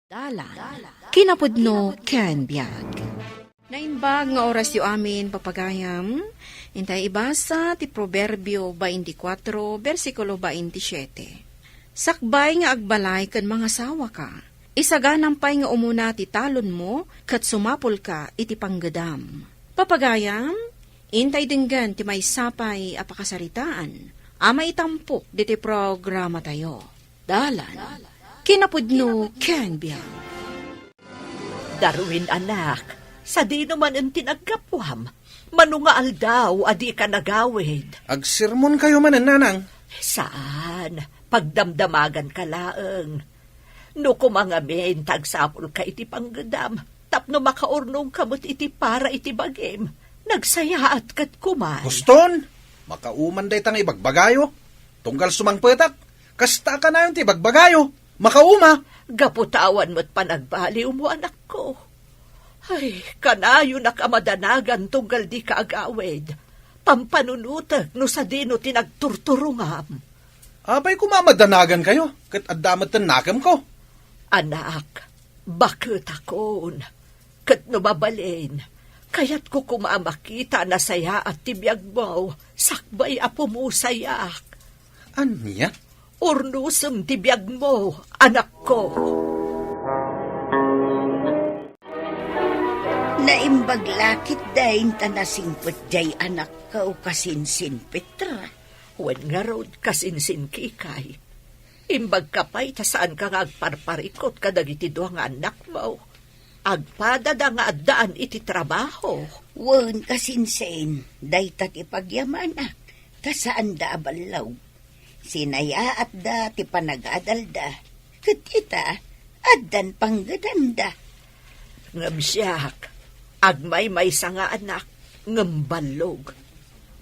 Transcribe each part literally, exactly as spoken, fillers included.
Dalan, kinapudno ken biag. Naimbag nga orasyo amin, papagayam. Intay ibasa ti Proverbio twenty-four, bersikulo twenty-seven. Sakbay nga agbalay ken mangasawaka, isaganam pay nga umuna ti talonmo ket sumapulka iti panggedam. Papagayam, intay denggen ti maysa pay a pakasaritaan a maitampok ditoy programatayo. Dalan, kinapudno ken biag. Darwin, anak, sadino manen ti naggapuam? Mano nga aldaw a dika nagawid? Agsermonkayo manen, nanang. Saan, pagdamdamaganka laeng. No koma ngamin ta agsapulka iti panggedam, tapno makaurnongka met iti para iti bagim, nagsayaat ket kuman. Huston, makauman dayta nga ibagbagayo. Tunggal sumangpetak, kasta a kanayon ti ibagbagayo. Makauma. Gapu ta awan met panagbaliwmo, anakko. Ay, kanayonak a madanagan tunggal dika agawid. Pampanunotek no sadino ti nagturturongam. Apay koma madanagankayo, ket adda met ti nakemko. Anak, baketakon. Ket no mabalin, kayatko koma a makita a nasayaat ti biagmo, sakbay a pumusayak. Ania? Urnosem ti biagmo, anakko. Naimbag la ketdin ta nasingpet diay anakko, kasinsin Petra. Wen ngarud, kasinsin Kikay. Imbagka pay ta saanka nga agparparikut kadagiti dua nga annakmo. Agpadada nga addaan iti trabaho. Wen, kasinsin, dayta ti pagyamanak, ta saanda a ballog. Sinayaatda ti panagadalda, ket ita, addan panggedanda. Ngem siak, agmaymaysa nga anak, ngem ballog.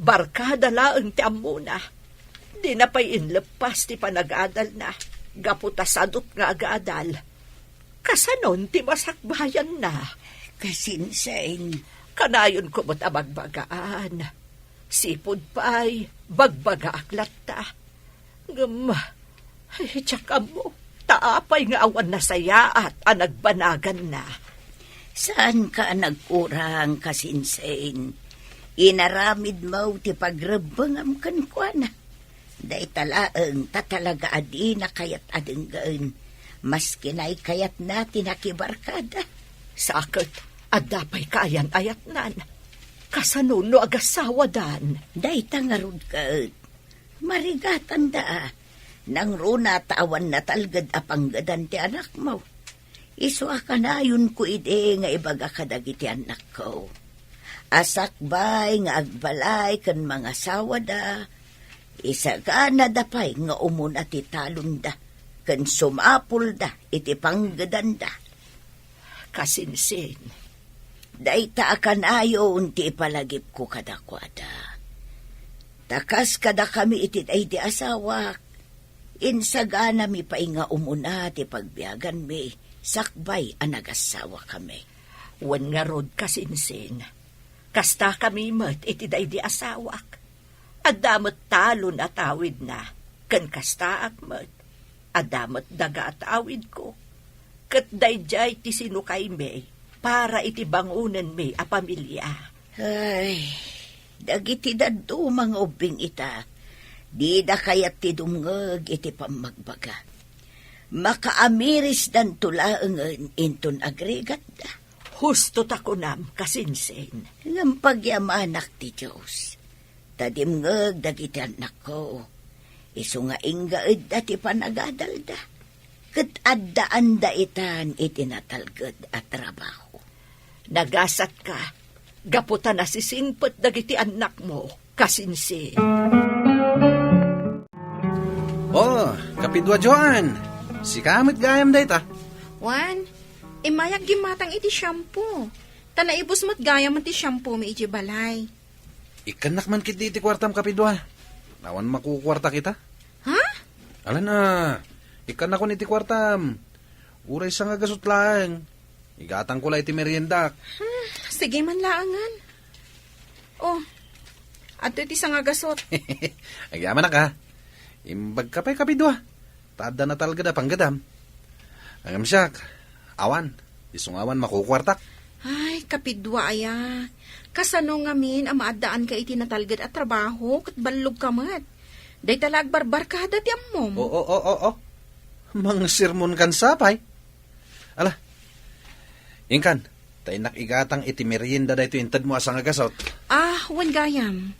Barkada laeng ti ammona. Dina pay inleppas ti panagadalna, gapu ta sadut nga agadal. Kasanon ti masakbayanna? Kasinsin. Kanayonko met a bagbagaan. Sipud pay, bagbagaak latta. Ngem, ay, diak ammo, ta apay nga awan nasayaat a nagbanaganna. Saanka a nagkurang, kasinsin. Inaramidmo ti pagrebbengam kenkuana. Dayta laeng ta talaga a dina kayat a denggen, maski naikayatna ti nakibarkada. Sa ket, adda pay kaayan-ayatnan. Kasano no agasawadan? Dayta ngarud ket, marigatanda a. Nangruna ta awan natalged a panggedan ti anakmo. Isu a kanayonko idi nga ibaga kadagiti annakko a sakbay nga agbalay ken mangasawada, isaganada pay nga umuna ti talonda ken sumapulda iti panggedanda. Kasinsin. Dayta a kanayon ti ipalagipko kadakuada. Ta kas kadakami iti daydi asawak, insaganami pay nga umuna ti pagbiaganmi sakbay a nagasawakami. Wen ngarud, kasinsin, kastakami met iti daydi asawak. Adda met talon a tawidna, ken kastaak met. Adda met daga a tawidko. Ket daydiay ti sinukaymi para iti bangonenmi a pamilia. Ay, dagiti dadduma nga ubbing ita, dida kayat ti dumngeg iti pammagbaga. Makaamirisdanto laengen inton agrigatda. Husto ta kunam, kasinsin. Ngem pagyamanak ti Dios. Ta dimngeg dagiti annakko, isu nga inggaedda ti panagadalda, ket addaanda itan iti natalged a trabaho. Nagasatka, gapu ta nasisingpet dagiti annakmo, kasinsin. Oh, kapidua Joan, sika met gayam dayta. Wan, immayak gimmatang iti shampoo. Ta naibus met gayam ti shampoo mi iti balay. Ikkannak man ketdi iti kuartam, kapidua. Awan makukuartak ita. Ha? Alan a, ikkannakon iti kuartam. Uray sangagasut laeng. Igatangko la iti meriendak. Hmm, sige man laengen. Oh, adto iti sangagasut. Agyamanak a. Imbagka pay, kapidua. Ta adda natalged a panggedam. Ngem siak, Awan, isu nga awan makukuartak. Ay, kapidua aya. Kasano ngamin a maaddaanka iti natalged a trabaho ket ballogka met? Dayta la agbarbarkada ti ammom. Oo, oo, oo. Mangsermonkan sapay. Ala, inkan, ta innak igatang iti merienda daytoy intedmo a sangagasut. Ah, wen gayam.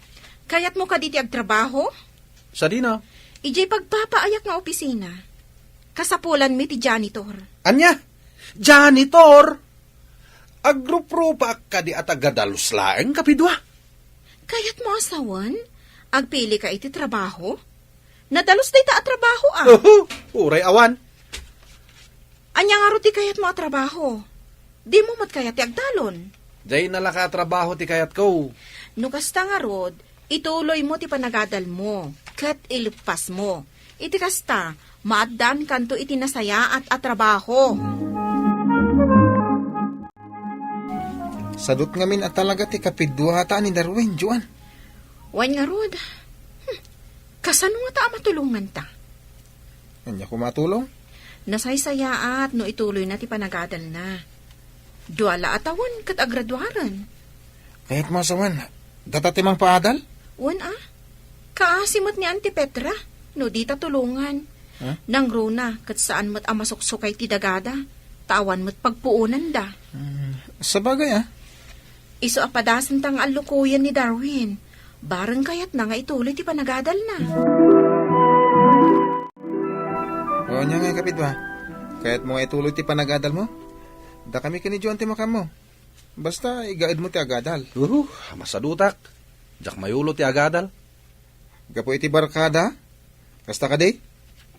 Kayatmo kadi ti agtrabaho? Sadino? Idiay pagpapaayak nga opisina. Kasapulanmi ti janitor. Ania? Janitor? Agruprupaak kadi a tagadalus laeng, kapidua? Kayatmo a sawen? Agpilika iti trabaho? Nadalus dayta a trabaho, ah. Uhu, uray awan. Ania ngarud ti kayatmo a trabaho? Dimo met kayat ti agdalon? Diay nalaka a trabaho ti kayatko. No kasta ngarud, ituloymo ti panagadalmo, ket ileppasmo. Iti kasta, maaddaankanto iti nasayaat a trabaho. Sadut ngamin a talaga ti kapidua ta ni Darwin, Joan. Wen ngarud, hmm, kasano ngata a matulonganta? Ania koma a tulong? Nasaysayaat no ituloyna ti panagadalna. Dua la a tawen ket agraduaren. Kayatmo a sawen, data ti mangpaadal? Wen a. Kaasi met ni Auntie Petra, no dita tulongan. Ha? Nangruna, ket saan met a masuksukay ti dagada, ta awan met pagpuonanda. Hmm, sabagay, ah. Isu a padasenta nga allukoyen ni Darwin, bareng kayatna nga ituloy ti panagadalna. O, ania ngay, kapidua? Kayatmo nga ituloy ti panagadalmo? Dakami ken ni Joan ti makaammo. Basta, igaedmo ti agadal. Uhu, masadutak. Diak mayulo ti agadal. Gapu iti barkada? Kasta kadi?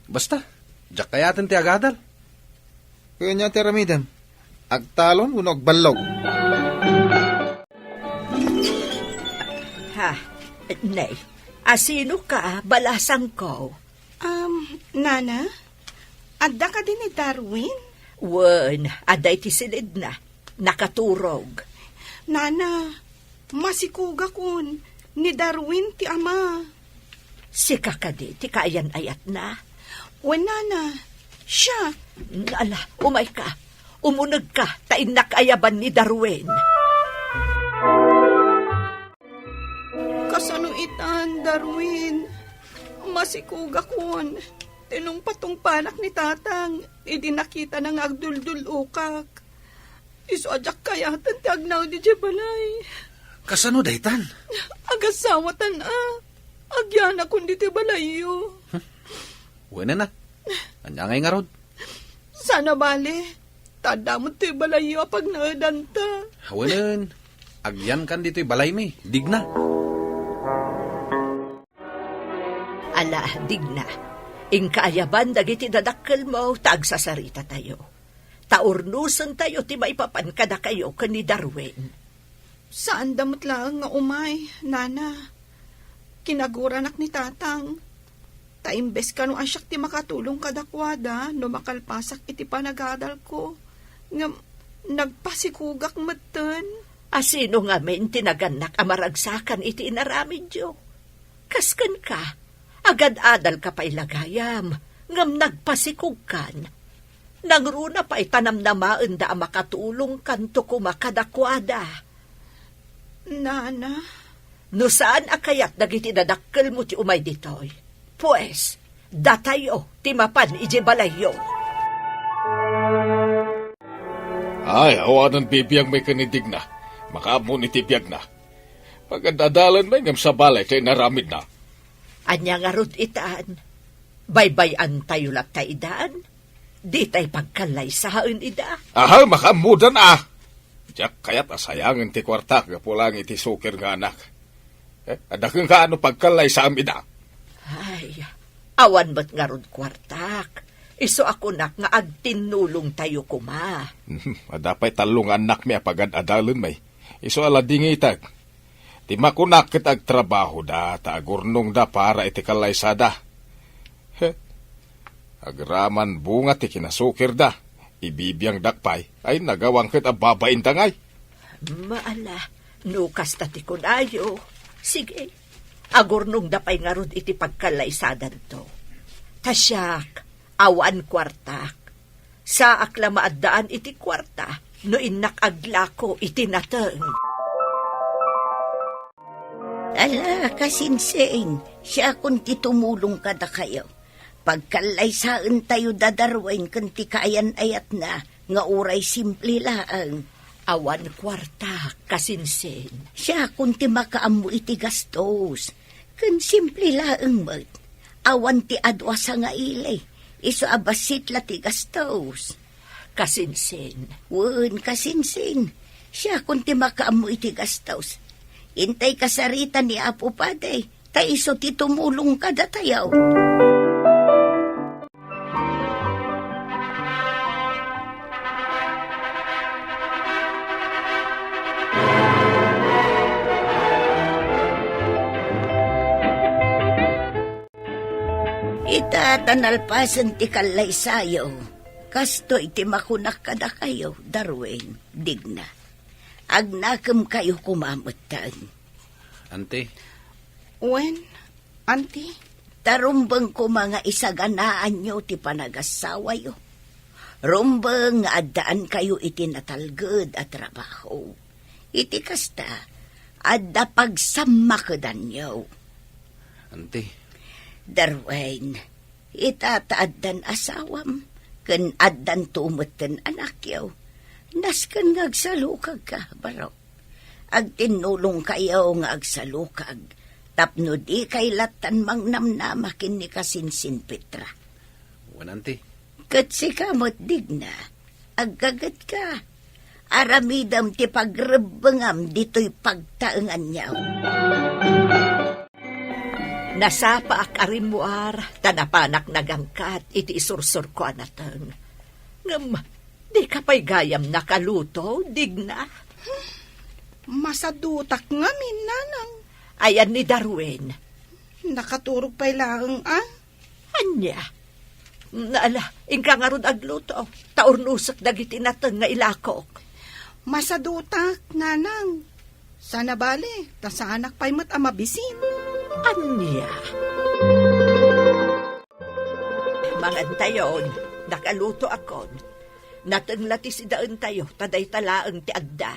Basta, diak kayaten ti agadal. Kanya ti aramidem. Agtalon wenno agballog? Ha, ne, asino ka, balasangko? Um, Nana, adda kadi ni Darwin? Wen, adda iti silidna. Nakaturog. Nana, masikugakon. Ni Darwin ti ama. Sika kadi ti kaayan-ayatna? Wen, Nana, siak. Ala, umayka. Umunegka, ta innak ayaban ni Darwin. Kasano itan, Darwin? Masikugakon. Tinungpatungpanak ni Tatang, idi nakitana nga agduldul-okak. Isu a diak kayaten ti agnaed idiay balay. Kasano daytan? Agasawatan a. Agyanakon ditoy balayyo. Wen a. Ania ngay ngarud? Saan a bale, ta adda met toy balayyo a pagnaedanta. Wen, agyankan ditoy balaymi, Digna. Ala, Digna, inka ayaban dagiti dadakkelmo ta agsasaritatayo. Ta urnosentayo ti maipapan kadakayo ken ni Darwin. Saanda met laeng nga umay, Nana. Kinaguranak ni Tatang. Ta imbes kano a siak ti makatulong kadakuada no makalpasak iti panagadalko, ngem nagpasikugak metten. Asino ngamin ti nagannak a maragsakan iti inaramidyo? Kas kenka, agad-adalka pay la gayam, ngem nagpasikugkan. Nangruna pay ta namnamaenda a makatulongkanto koma kadakuada. Nana? No saan a kayat dagiti dadakkelmo ti umay ditoy, pues, datayo ti mapan idiay balayyo. Ay, awanen bibiangmi ken ni Digna. Makaammon iti biagna. Pagad-adalan met ngem sabali ti inaramidna. Ania ngarud itan? Baybay-antayo latta idan? Ditay pagkallaysaen ida? Aha, makaammodan a! Diak kayat a sayangen ti kuartak gapu laeng iti sukir nga anak. Eh, adda kenka no pagkallaysaem ida? Ay, awan met ngarud kuartak. Isu a kunak nga agtinnulongtayo koma. Adda pay tallo nga annakmi a pagad-adalenmi. Isu a ladingitag. Ti makunak ket agtrabahoda ta agurnongda para iti kallaysada. He. Agraman bunga ti kinasukirda. Ibibiangdak pay. Ay, nagawang ket a babainda ngay. Maala, no kasta ti kunayo. Sige, agurnongda pay ngarud iti pagkallaysadanto. Ta siak, awan kuartak. Saak la maaddaan iti kuarta no innak aglako iti nateng. Ala, kasinsin, siakon ti tumulong kadakayo. Pagkallaysaentayo da Darwin ken ti kaayan-ayatna nga uray simple laeng. Awan kuarta, kasinsin. Siakon ti makaammo iti gastos. Ken simple laeng met. Awan ti adu a sangaili. Isu a bassit la ti gastos. Kasinsin. Wen, kasinsin. Siakon ti makaammo iti gastos. Intay kasarita ni Apo Padi, ta isu ti tumulong kadatayo. Ita ta nalpasen ti kallaysayo, kastoy ti makunak kadakayo, Darwin, Digna. Agnakemkayo koma metten. Auntie. Wen, Auntie. Ta rumbeng koma nga isaganaanyo ti panagasawayo. Rumbeng nga addaankayo iti natalged a trabaho. Iti kasta, adda pagsammakedanyo. Auntie. Darwin, ita ta addan asawam, ken addan tumetten anakyo. Nasken nga agsalukagka, baro. Agtinnulongkayo nga agsalukag, tapno dikay lattan mangnamnama ken ni kasinsin Petra. Wen, Auntie. Ket sika met, Digna, aggagetka. Aramidem ti pagrebbengam ditoy pagtaenganyo. Nasapaak a rimmuar, ta napanak nagangkat iti isursurko a nateng. Ngem, dika pay gayam nakaluto, Digna? Masadutak ngamin, Nanang. Ayan ni Darwin? Nakaturog pay laeng, a? Ania? Ala, inka ngarud agluto, ta urnosek dagiti nateng nga ilakok. Masadutak, Nanang. Sana bale, ta saanak pay met a mabisin. Ania? Mangantayon, nakalutoakon. Nateng la ti sidaentayo, ta dayta laeng ti adda.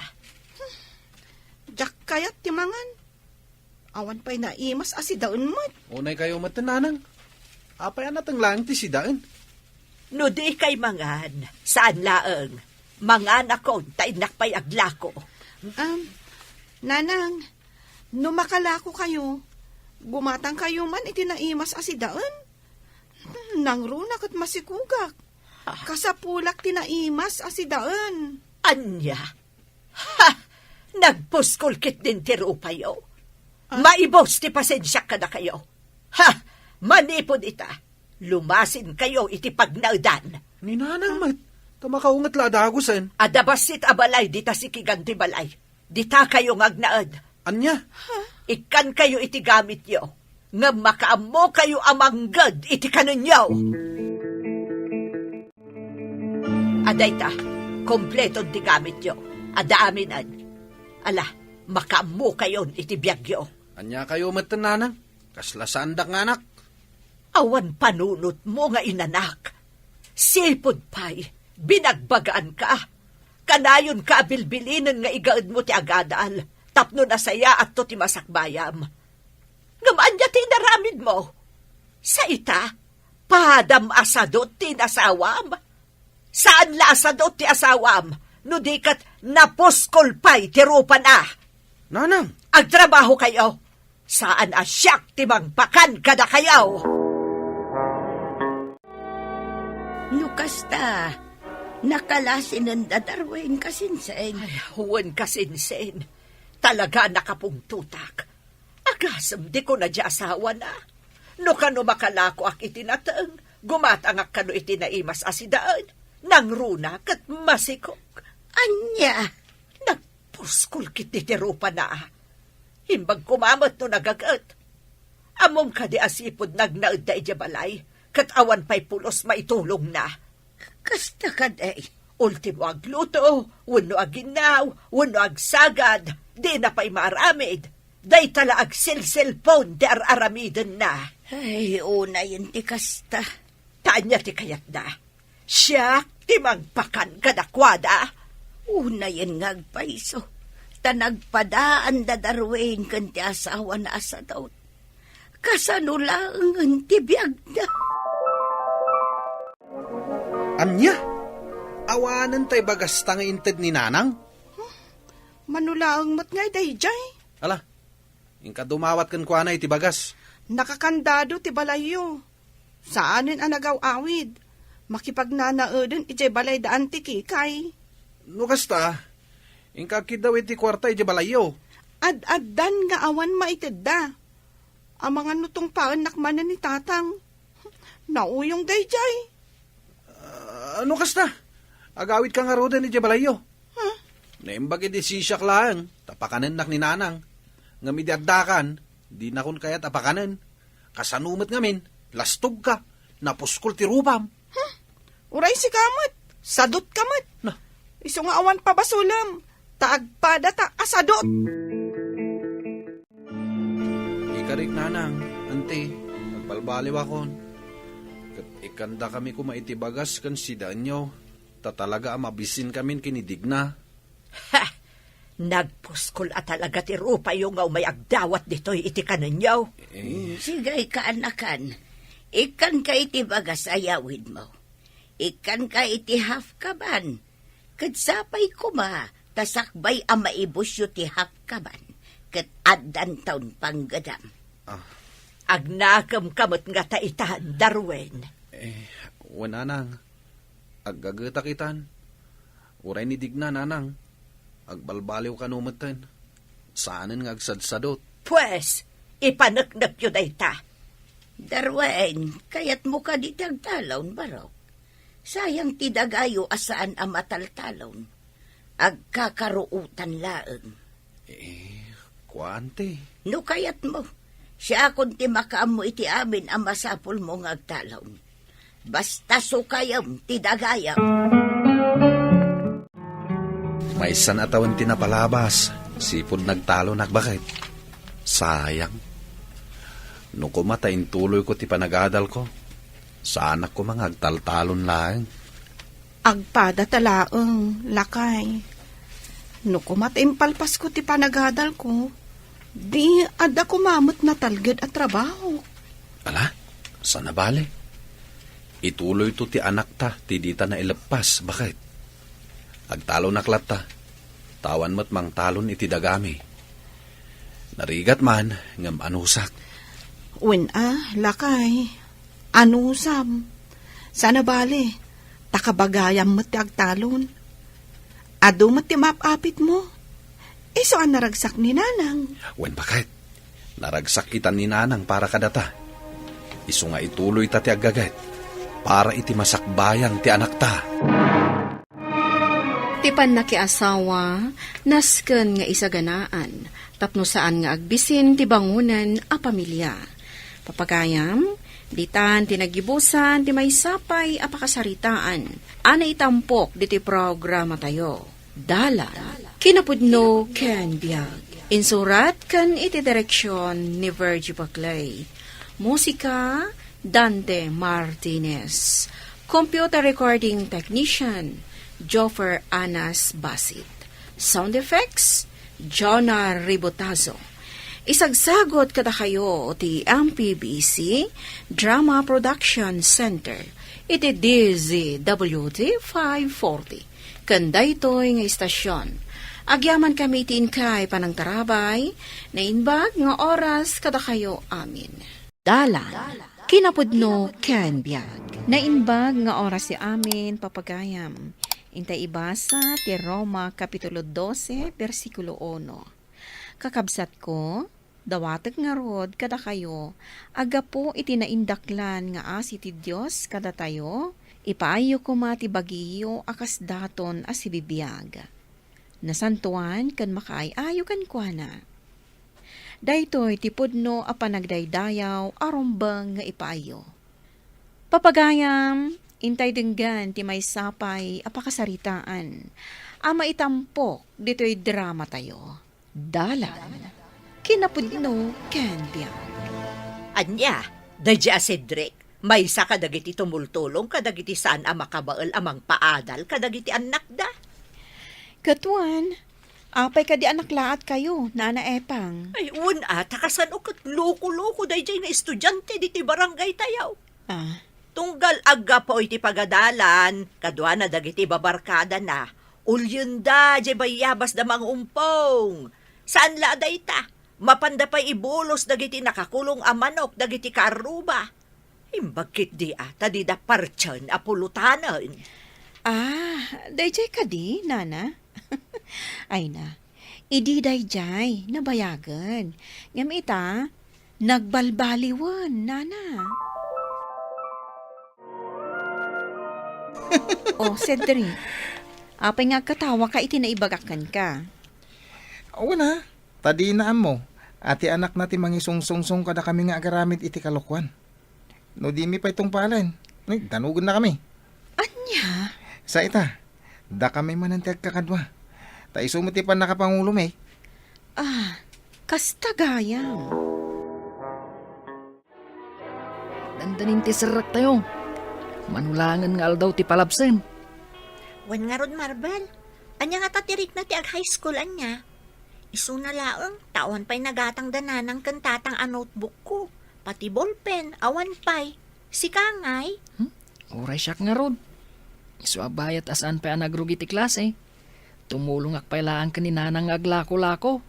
Diak kayat ti mangan. Awan pay naimas a sidaen met. Unaykayo met, Nanang. Apay a nateng laeng ti sidaen? No dikay mangan, saan laeng. Manganakon, ta innak pay aglako. Am, Nanang, no makalakokayo, gumatangkayo man iti naimas a sidaen. Nangruna ket masikugak. Ah. Kasapulak ti naimas a sidaen. Ania? Ha! Nagpuskol ketdin ti rupayo. Ah? Maibus ti pasensiak kadakayo. Ha! Manipud ita, lumasinkayo iti pagnaedan. Ni Nanang met, ta makaunget la a dagusen. Adda bassit a balay dita sikigan ti balay. Ditakayo nga agnaed. Ania? Ikkankayo iti gamityo, ngem makaammokayo a mangged iti kanenyo. Adda ita, kompleton ti gamityo. Adda aminen. Ala, makaammokayon iti biagyo. Aniakayo metten, Nanang? Kasla saandak nga anak. Awan panunotmo nga inanak. Sipud pay, binagbagaanka. Kanayonka a bilbilinen nga igaedmo ti agadal tapno nasayaatto ti masakbayam. Ngem ania ti inaramidmo? Sa ita, padam a sadut ti inasawam? Saan la a sadut ti asawam, no di ket napuskol pay ti rupana. Nanang! Agtrabahokayo! Saan a siak ti mangpakan kadakayo! No kasta, nakalasinen da Darwin, kasinsin. Ay, wen, kasinsin. Talaga a nakapungtotak. Agasem di kuna ti asawana. No kano makalakoak iti nateng, gumatangak kano iti naimas a sidaen, nangruna ket masikog. Ania? Nagpuskol ketdi ti rupana. Imbag koma met no nagaget. Ammom kadi a sipud nagnaedda idiay balay, ket awan pay pulos maitulongna? Kasta kadi. Ultimo agluto, wenno aginnaw, wenno agsagad, dina pay maaramid. Dayta la agselselpon ti ar-aramidenna. Ay, unayen ti kasta. Ta ania ti kayatda? Siak ti mangpakan kadakuada. Unayen nga agpayso, ta nagpadaan da Darwin ken ti asawana a sadot. Kasano laengen ti biagda? Ania? Awanen tay bagasta nga inted ni Nanang? Mano laeng met ngay daydiay? Ala, inka dumawat kenkuana iti bagas. Nakakandado ti balayyo. Saanen a nagaw-awid. Makipagnanaeden idiay balay da Anti Kikay. No kasta, inka agkiddaw iti kuarta idiay balayyo. Ad-addan nga awan maitedda. Amangan no tungpaennak manen ni Tatang. Nauyong daydiay. Ah, no kasta, agawidka ngaruden idiay balayyo. Huh? Naimbag idi sisiak laeng, ta pakanennak ni Nanang. Ngem idi addakan, dinakon kayat a pakanen. Kasano met ngamin, lastogka, napuskol ti rupam. Huh? Uray sika met, sadot ka met. Na. Isu nga awan pabasolem, ta agpadata a sadot. Ikarik, Nanang, Anti, agbalbaliwakon. Ket ikkandakami koma iti bagas ken sidaenyo, ta talaga a mabisinkamin ken ni Digna. Ha! Nagpuskol a talaga ti rupayo nga umay agdawat ditoy iti kanenyo. Eh. Sige, kaanakan. Ikkanka iti bagas a yawidmo. Ikkanka iti half kaban. Ket sapay koma, ta sakbay a maibusyo ti half kaban, ket addanton panggedam. Ah. Agnakemka met ngata itan, Darwin. Eh, wen, Nanang. Aggagetak itan. Uray ni Digna, Nanang. Agbalbaliw kano metten. Saanen nga agsadsadot. Pues, ipaneknekyo dayta. Darwin, kayatmo kadi ti agtalon, Barok? Sayang ti dagayo a saan a mataltalon. Agkakaruotan laeng. Eh, kuan ti. No kayatmo, siakon ti makaammo iti amin a masapulmo nga agtalon. Basta sukayem ti dagayam. Maysan a tawen ti napalabas, sipud nagtalonak, baket. Sayang. No koma ta intuloyko ti panagadalko, saanak koma nga agtaltalon laeng. Agpadata laeng, lakay. No koma ta impalpasko ti panagadalko, di adda koma met natalged a trabaho. Ala, saan a bale. Ituloyto ti anakta ti dita naileppas, baket. Agtalonak latta, ta awan met mangtalon iti dagami. Narigat man, ngem anusak. Wen a, lakay. Anusam. Saan a bale, ta kabagayam met ti agtalon. Adu met ti maap-apitmo. Isu a naragsak ni Nanang. Wen, baket. Naragsak itan ni Nanang para kadata. Isu nga ituloyta ti aggaget para iti masakbayan ti anakta. Ti pannakiasawa, nasken nga isaganaan, tapno saan nga agbisin ti bangonen a pamilya. Papagayam, ditan ti nagibusan ti maysa pay a pakasaritaan a naitampok ditoy programatayo. Dalan, kinapudno ken biag. Insurat ken iti direksion ni Virgie Baclay. Musika, Dante Martinez. Computer recording technician, Joffer Anas Basit. Sound effects, Jonah Ribotazo. Isagsagot kadakayo ti M P B C Drama Production Center iti D Z W T five forty. Ken daytoy nga istasion, agyamankami iti inkay panangtarabay, naimbag nga oras kadakayo amin. Dalan, kinapudno ken biag. Naimbag nga oras ti amin, papagayam. Intay ibasa ti Roma Kapitulo dose, bersikulo uno. Kakabsatko, dawatek ngarud kadakayo a gapu iti naindaklan nga asi ti Dios kadatayo, ipaayyo koma ti bagiyo a kas daton a sibibiag. Nasantoan ken makaay-ayo kenkuana. Daytoy ti pudno a panagdaydayaw a rumbeng nga ipaayyo. Papagayam, intay denggen ti maysa pay a pakasaritaan a maitampok ditoy dramatayo. Dalan, kinapudno ken biag. Ania, daydi a Cedric, Maysa kadagiti tumultulong kadagiti saan a makabael a mangpaadal kadagiti annakda. Ket wen, apay kadi a naklaatkayo, Nana Epang? Ay, wen a, ta kasano ket loko-loko daydiay nga estudiante ditoy barangay tayo. Ah. Tunggal aggapu iti pagadalan, kaduana dagiti babarkadana, ulyenda diay bayabasda mangumpong. Saan la a dayta, mapanda pay ibulos dagiti nakakulong a manok dagiti kaarruba. Imbag ketdi a, ta dida partien a pulutanen. Ah, daydiay kadi, Nana? Ay na, idi daydiay, nabayagen. Ngem ita, nagbalbaliwen, Nana. Oh, Cedric, apay nga agkatawaka iti naibagak kenka? Awan a, ta dina ammo a ti anakna ti mangisungsungsong kadakami nga agaramid iti kalokuan. No dimi pay tungpalen, ay, danogennakami. Ania? Sa ita, dakami manen ti agkakadua. Ta isu met ti pannakapangulomi. Ah, kasta gayam. Dandanin ti serrektayo. Mano laengen nga aldaw ti palabsem. Wen ngarud, Marbel, ania ngata ti rikna ti ag-high school, ania? Isuna laeng, ta awan pay nagatang da nanang ken tatang a notebookko. Pati ballpen, awan pay. Sika ngay? Hmm? Uray siak ngarud. Isu a bayat a saan pay a nagrugi ti klase. Tumulongak pay laeng ken ni nanang nga aglako-lako.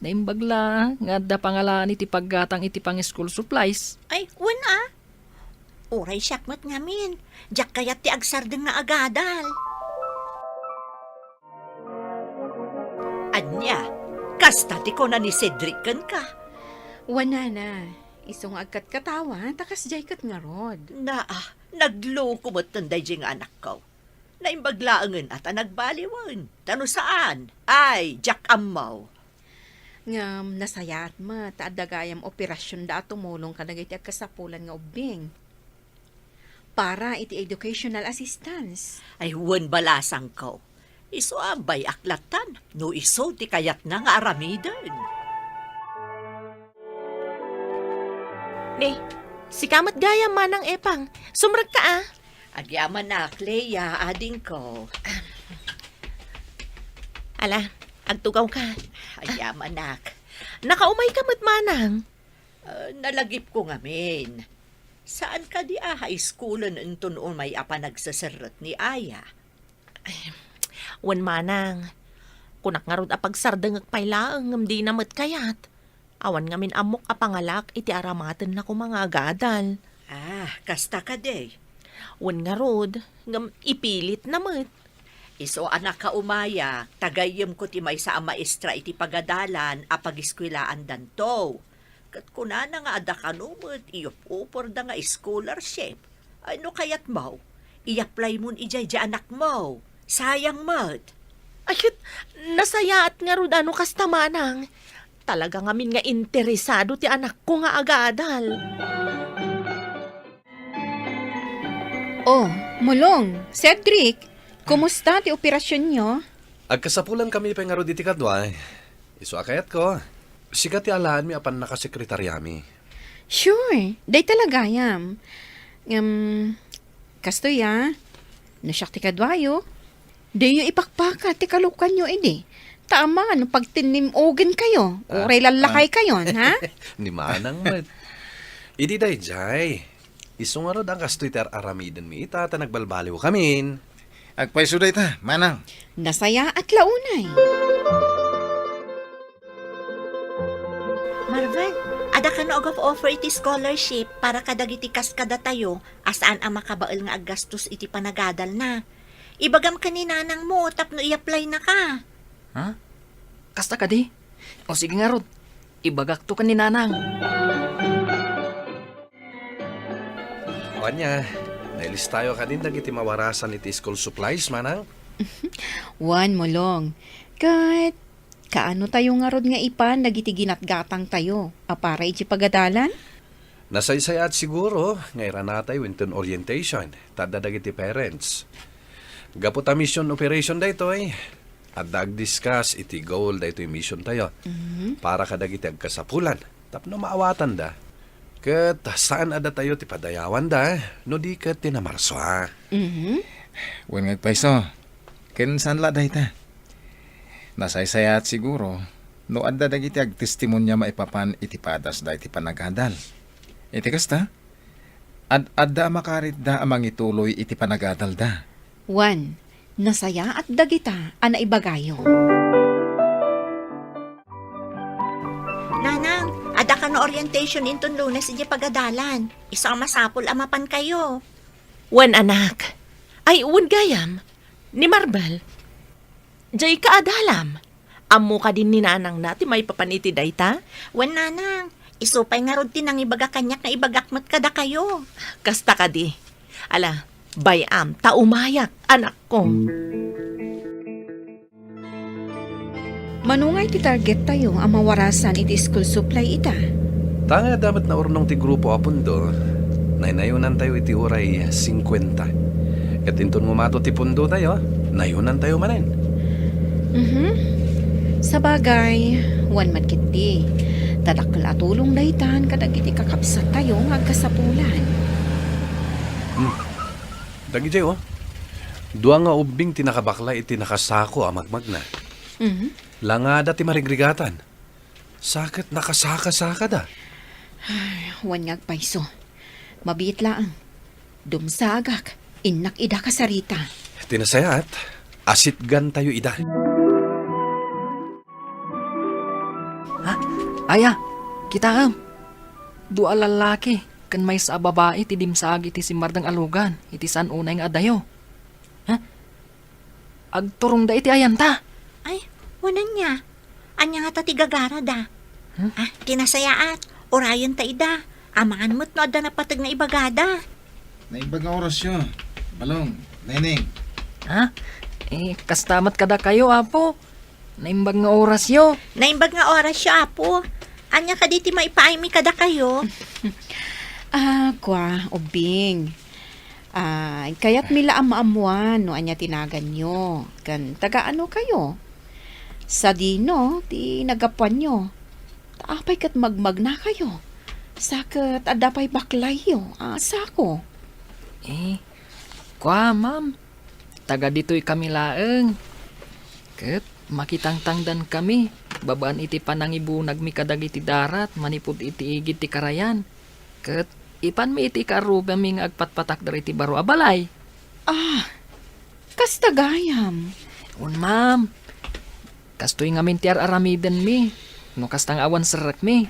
Naimbag la nga adda pangalaen iti paggatang iti pang-school supplies. Ay, wen a. Uray siak met ngamin. Diak kayat ti agsardeng nga agadal. Ania, kasta ti kuna ni Cedric kenka? Wen, nana, isu nga agkatkatawa, ta kasdiay ket ngarud. Naa, nagloko metten daydiay nga anakko. Naimbag laengen a ta nagbaliwen, ta no saan, ay, diak ammo. Ngem nasayaat met ta adda gayam operasionda a tumulong kadagiti agkasapulan nga ubbing. Para iti educational assistance. Ay, wen balasangko. Isu a bay-ak lattan, no isu ti kayatna nga aramiden. Ni, sika met gayam, Manang Epang. Sumrekka a. Agyamanak, Lea, adingko. Ala, agtugawka. Agyamanak. Nakaumayka met, Manang. Ah, nalagipko ngamin. Saan kadi a high schoolen inton umay a panagseserrek ni Aya? Ay, wen, Manang. Kunak ngarud a pagsardengek pay laeng ngem dina met kayat. Awan ngamin ammok a pangalaak iti aramatenna koma nga agadal. Ah, kasta kadi? Wen ngarud, ngem ipilitna met. Isu a nakaumayak, ta gayyemko ti maysa a maestra iti pagadalan a pagiskuelaandanto. Ket kunana nga adda kano met iyup-uporda nga scholarship. Ay, no kayatmo, i-apply mon idiay di anakmo. Sayang met. Ay, ket, nasayaat ngarud a no kasta, Manang. Talaga ngamin nga interesado ti anakko nga agadal. Oh, Mulong, Cedric, kumusta ti operasionyo? Agkasapulankami pay ngarud iti kadua. Isu a kayatko, sika ti alaenmi a pannakasekretariami. Sure, dayta la gayam. Ngem, kastoy a, no siak ti kaduayo, diyo ipakpaka ti kalokuanyo idi. Ta amangan no pagtinnim-ogenkayo, ah, uray lallakaykayon, ah, ha? Ni Manang met. Idi daydiay, isu ngarud a kastoy ti ar-aramidenmi ita ta nagbalbaliwkamin. Agpayso dayta, Manang. Nasayaat la unay. Marvel, adda kano a gap offer iti scholarship para kadagiti kas kadatayo a saan a makabael nga aggastos iti panagadalna. Ibagam ken ni nanangmo tapno i-apply-naka. Ha? Kasta kadi? O sige ngarud, ibagakto ken ni nanang. Ania, nailistayo kadin dagiti mawarasan iti school supplies, Manang? Wen, Mulong. Ket, kaano tayo ngarud nga ipan dagiti ginatgatang tayo a para iti pagadalan? Nasaysayaat siguro nga iranatay wenton orientation, ta adda dagiti parents. Gapu ta mission operation daytoy, adda agdiscuss iti goal daytoy mission tayo, mhm, para kadagiti agkasapulan tapno maawatanda. Ket saan a datayo ti padayawanda, no di ket ti namarsua. Mhm. Wen nga agpayso, ken saan la dayta. Nasaysayaat siguro no adda dagiti agtestimonia maipapan iti padasda iti panagadal. Iti kasta, ad-adda a makaritda a mangituloy iti panagadalda. Wen, nasayaat dagita a naibagayo. Nanang, adda kano orientation inton Lunes idiay pagadalan. Isu a masapul a mapankayo. Wen, anak. Ay, wen gayam. Ni Marbel. Diay ka adalam. Ammo kadi ni nanangna ti maipapan iti dayta? Wen, nanang, isu pay ngarud ti nangibaga kaniak nga ibagak met kadakayo. Kasta kadi. Ala, bay-am ta umayak, anakko. Mano ngay ti target tayo a mawarasan iti school supply ita? Ta nga adda met naurnong ti grupo a pundo, naynayonantayo iti uray singkuenta. Ket inton ngumato ti pundotayo, nayonantayo manen. Mhm. Sabagay, wen met ketdi, ta dakkel a tulong daytan kadagiti kakabsattayo nga agkasapulan. Hmm. Dagidiay, oh. Dua nga ubbing ti nakabaklay iti nakasako a magmagna. Mhm. Langada ti marigrigatan. Sa ket nakasaka-sakada. Ay, wen nga agpayso. Mabiit laeng. Dumsagak, innak ida kasarita. Ti nasayaat, asitgantayo ida. Ha? Aya, kitaem. Dua a lallaki ken maysa a babai ti dimsaag iti simmardeng a lugan iti saan unay nga adayo. Ha? Agturongda iti ayanta. Ay, wen ania? Ania ngata ti gagarada? Hmm? Ah, ti nasayaat, urayenta ida. Amangan met no adda napateg nga ibagada. Naimbag nga orasyo, Balong, Neneng. Ha? Eh, kasta met kadakayo, Apo. Naimbag nga orasyo. Naimbag nga orasyo, Apo. Ania kadi ti maipaaymi kadakayo? Ah, kua, ubbing. Ah, kayatmi la a maammuan no ania ti naganyo, ken taga-ano kayo? Sadino ti naggapuanyo? Ta apay ket magmagnakayo? Sa ket adda pay baklayyo a sako. Eh, kua, ma'am. Taga ditoy kami laeng. Ket makitangtangdan kami babaen iti panangibunagmi kadagiti darat manipud iti igid ti karayan. Ket ipanmi iti ikarrubami nga agpatpatakder iti baro a balay. Ah, kasta gayam? Wen, ma'am. Kastoy ngamin ti ar-aramidenmi no kasta nga awan serrekmi.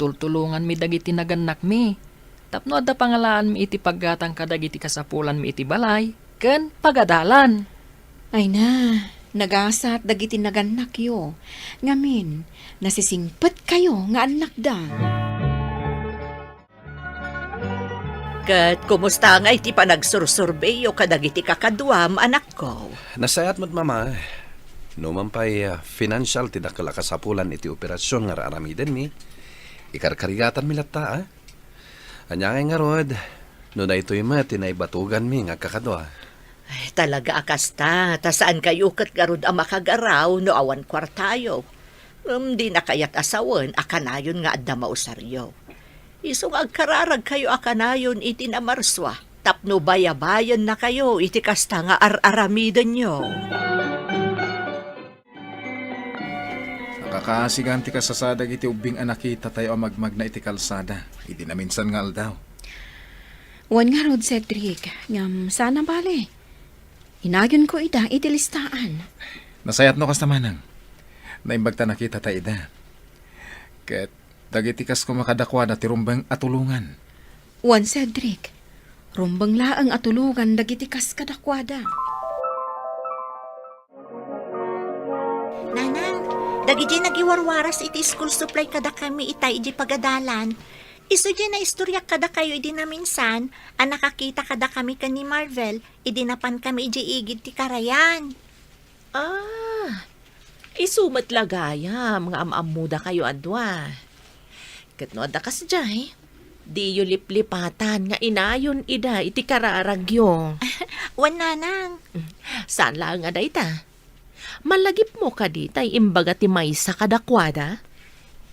Tultulonganmi dagiti nagannakmi tapno adda pangalaanmi iti paggatang kadagiti kasapulanmi iti balay ken pagadalan. Ay na, nagasat dagiti nagannakyo. Ngamin, nasisingpetkayo nga annakda. Ket kumusta ngay ti panagsursurbeyyo kadagiti kakaduam, anakko? Nasayaat met, Mama. Numan pay, ah, financial ti dakkel a kasapulan iti operasyon nga ar-aramidenmi, ikarkarigatanmi latta, ah. Ania ngay ngarud, no daytoy met ti naibatuganmi nga agkakadua? Ay, talaga a kasta, ta saankayo ket ngarud a makagaraw no awan kuartayo. Ngem dina kayat a sawen a kanayon nga adda mausaryo. Isu nga agkararagkayo a kanayon iti namarsua tapno bayabayennakayo iti kasta nga ar-aramidenyo. Nakakaasigan ti kasasada dagiti ubbing a nakitatayo a magmagna iti kalsada idi naminsan nga aldaw. Wen ngarud, Cedric, ngem saan a bale. Inayonko ida iti listaan. Nasayaat no kasta, Manang. Naimbag ta nakitata ida. Ket dagiti kas koma kadakuada ti rumbeng a tulongan. Wen, Cedric, rumbeng laeng a tulongan dagiti kas kadakuada. Nanang, dagidiay nagiwarwaras iti school supply kadakami itay idiay pagadalan. Isu diay naistoriak kadakayo idi naminsan a nakakita kadakami ken ni Marvel idi napankami idiay igid ti karayan. Ah, isu met la gayam nga am-ammodakayo a dua. Ket no adda kasdiay, diyo liplipatan nga inayon ida iti kararagyo. Wen, Nanang. Saan laeng a dayta. Malagipmo kadi tay imbaga ti maysa kadakuada?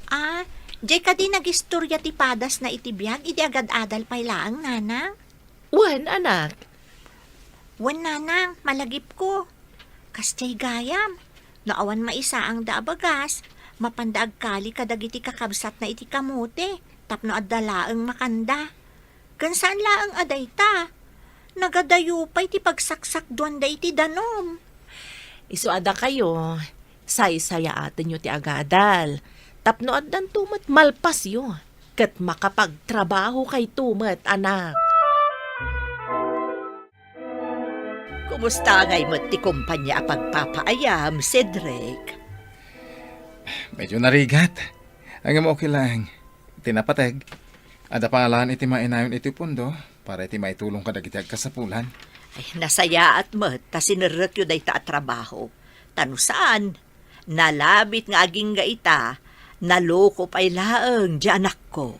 Ah, Jay kadi nagistorya ti padasna iti biag idi agad-adal pay laeng, nanang? Wen, anak. Wen, nanang, malagipko. Kasjay gayam, no awan maisaangda a bagas, mapanda agkali kadagiti kakabsatna iti kamote tapno adda laeng makanda. Ken saan laeng a dayta, nagadayo pay ti pagsaksakduanda iti danum. Isu a dakayo, saysayaatenyo ti agadal, tapno addanto met malpasyo, ket makapagtrabahokayto met, anak. Kumusta ngay met ti kompania a pagpapaayam, Cedric? Medyo narigat. Ngem okay laeng. Ti napateg, adda pangalan iti mainayon iti pundo para iti maitulong kadagiti agkasapulan. Ay, nasayaat met ta sinerrekyo dayta a trabaho. Ta no saan, nalabit nga agingga ita, naloko pay laeng ti anakko.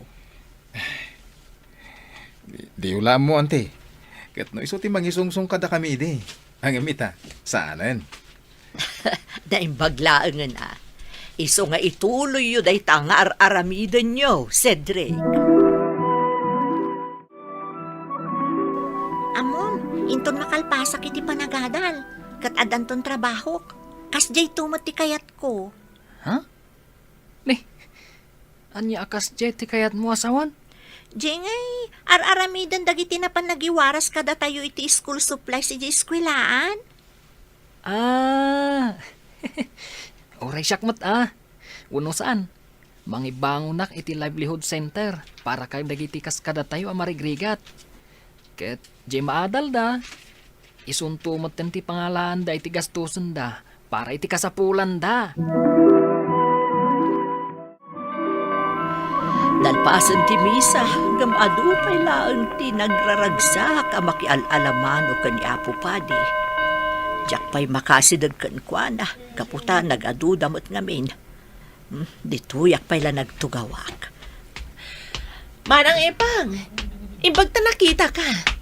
Di, diyo la ammo, anti. Ket no isu ti mangisungsong kadakami idi. Ngem ita, saanen. Naimbag laengen a. Isu nga ituloyyo dayta nga ar-aramidenyo, Cedric. Ammom, inton makalpasak iti panagadal, ket addanton trabahok. Kasjayto met ti kayatko. Ha? Ni, ania a kasjay ti kayatmo a sawen? Jay ngay, ar-aramiden dagiti napan nagiwaras kadatayo iti school supplies iti eskuelaan. Ah, uray siak met a. Wenno saan, mangibangonak iti livelihood center para kadagiti kas kadatayo a marigrigat. Ket jay maadalda, isunto metten ti pangalaanda iti gastosenda para iti kasapulanda. Nalpasen ti misa, ngem adu pay laeng ti nagraragsak a makial-alamano ken ni Apo Padi. Diak pay makasideg kenkuana, gapu ta nagaduda met ngamin. Hmm, ditoyak pay la nagtugawak. Manang Epang, imbag ta nakitaka.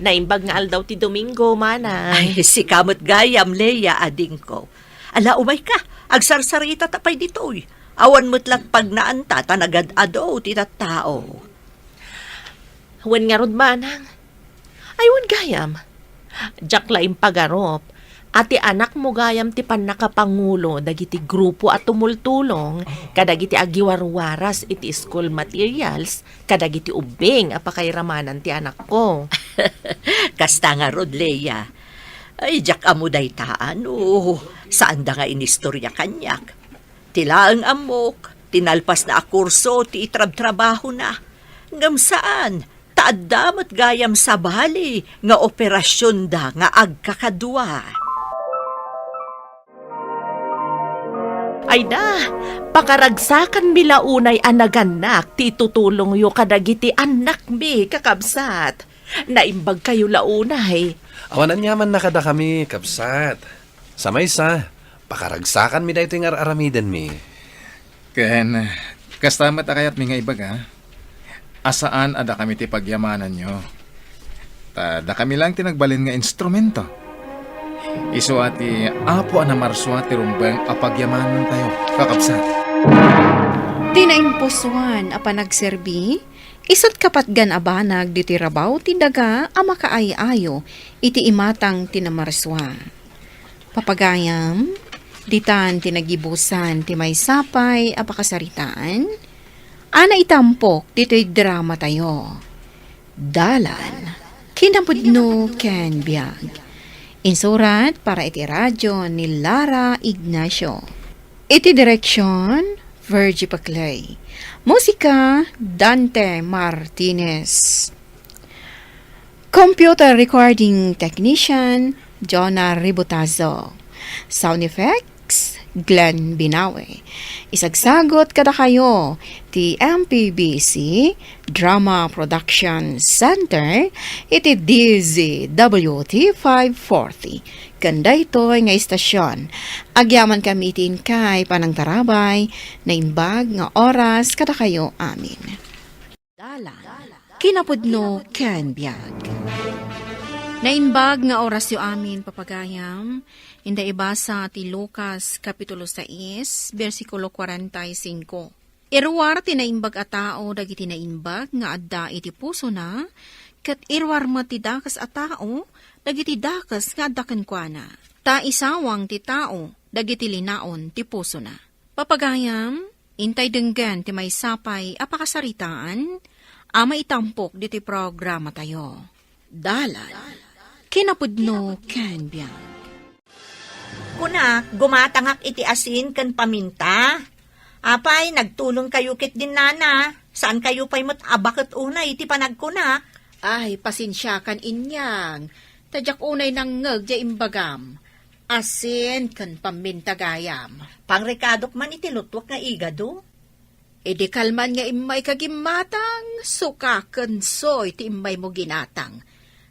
Naimbag nga aldaw ti Domingo, manang. Ay, sika met gayam, Lea, adingko. Ala, umayka, agsarsarita ta pay ditoy. Awan met lat pagnaanta ta nagad-adu ti tattao. Wen ngarud, manang. Ay, wen gayam. Diak la impagarup a ti anakmo gayam ti pannakapangulo dagiti grupo a tumultulong kadagiti agiwarwaras iti school materials kadagiti ubbing a pakairamanan ti anakko. Kasta ngarud, Lea. Ay, diak ammo dayta, no saanda nga inistorya kaniak. Ti laeng ammok, ti nalpasna a kurso ti itrabtrabahona. Ngem saan, ta adda met gayam sabali nga operasionda nga agkakadua. Ayda, pakaragsakanmi la unay a nagannak ti itutulongyo kadagiti annakmi, kakabsat. Naimbagkayo la unay. Awan aniamanna kadakami, kabsat. Sa maysa, pakaragsakanmi daytoy nga ar-aramidenmi. Ken, kasta met a kayatmi nga ibaga, a saan a dakami ti pagyamananyo. Ta dakami laeng ti nagbalin nga instrumento. Isu a ti Apo a namarsua ti rumbeng a pagyamanantayo, kakabsat. Ti naimpusoan a panagserbi, isu't kapatgan a banag ditoy rabaw ti daga a makaay-ayo iti imatang ti namarsua. Papagayam, ditan ti nagibusan ti maysa pay a pakasaritaan a naitampok ditoy dramatayo. Dalan, kinapudno ken biag. Insurat para iti radyo ni Lara Ignacio. Iti direksyon, Virgie Paclay. Musika, Dante Martinez. Computer recording technician, Jonah Ributazo. Sound effects, Glenn Binawe. Isagsagot kadakayo ti M P B C Drama Production Center iti D Z W T five forty. Ken daytoy nga istasyon, agyamankami iti inkay panangtarabay, naimbag nga oras kadakayo amin. Dalan, kinapudno ken biag. Naimbag nga orasyo amin, papagayam, inda ibasa ti Lucas, Kapitulo sais, bersikulo kuarenta y singko. Iruar ti naimbag a tao dagiti naimbag nga adda iti pusona, ket iruar met ti dakes a tao dagiti dakes nga adda kenkuana. Ta isawang ti tao dagiti linaon ti pusona. Papagayam, intay denggen ti maysa pay a pakasaritaan a maitampok ditoy programatayo. Dalan, kinapudno ken biag. Kunak, gumatangak iti asin ken paminta. Apay, nagtulongkayo ketdin nana. Saankayo pay met a baket unay iti panagkunak? Ay, pasensiakan, inyang. Ta diak unay nangngeg diay imbagam. Asin ken paminta gayam. Pangrekadok man iti lutuek nga igado. Idi kalman nga immayka gimmatang, sukakensoy ti immaymo ginatang.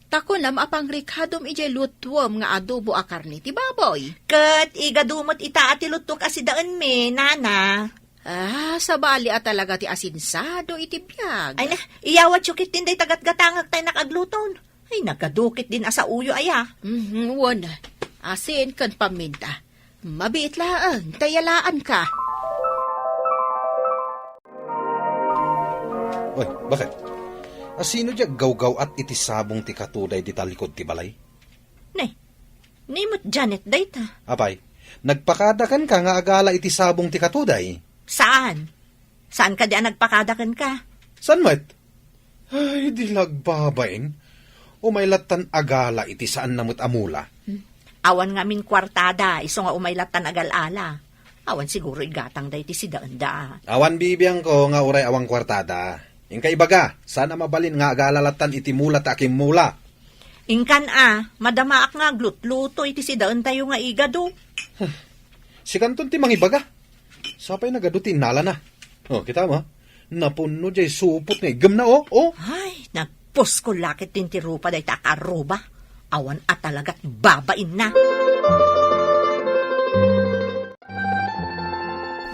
Ta kunam a pangrekadom idiay lutuem nga adobo a karne ti baboy. Ket igado met ita a ti lutuek a sidaenmi, nana. Ah, sabali a talaga ti asinsado iti biag. Ay na, iyawatyo ketdin dayta gatgatangek ta innak agluton. Ay, nagadu ketdin a saoyo aya. Mhm, wen. Asin ken paminta. Mabiit laeng, ta yalaanka. Oy, baket? Asino diay aggawgaw-at iti sabong ti katuday dita likud ti balay? Ne, ni met Janet dayta. Apay, nagpakada kenka nga agala iti sabong ti katuday? Saan? Saan kadi a nagpakada kenka? Saan met? Ay, di la agbabain. Umay lattan agala iti saanna met a mula. Hmm. Awan ngamin kuartada, isu nga umay lattan agal-ala. Awan siguro igatangda iti sidaenda. Awan bibiangko nga uray awan kuartada. Inka ibaga, saan a mabalin nga agala lattan iti mula ta akimmula. Inkan a, madamaak nga aglutluto iti sidaentayo nga igado. Sikanton ti mangibaga. Sapay nagadu ti innalana. Oh, kita mo? Napunno diay supot nga iggemna, oh, oh. Ay, nagpuskol la ketdin ti rupa dayta a kaarruba. Awan a talagat babainna.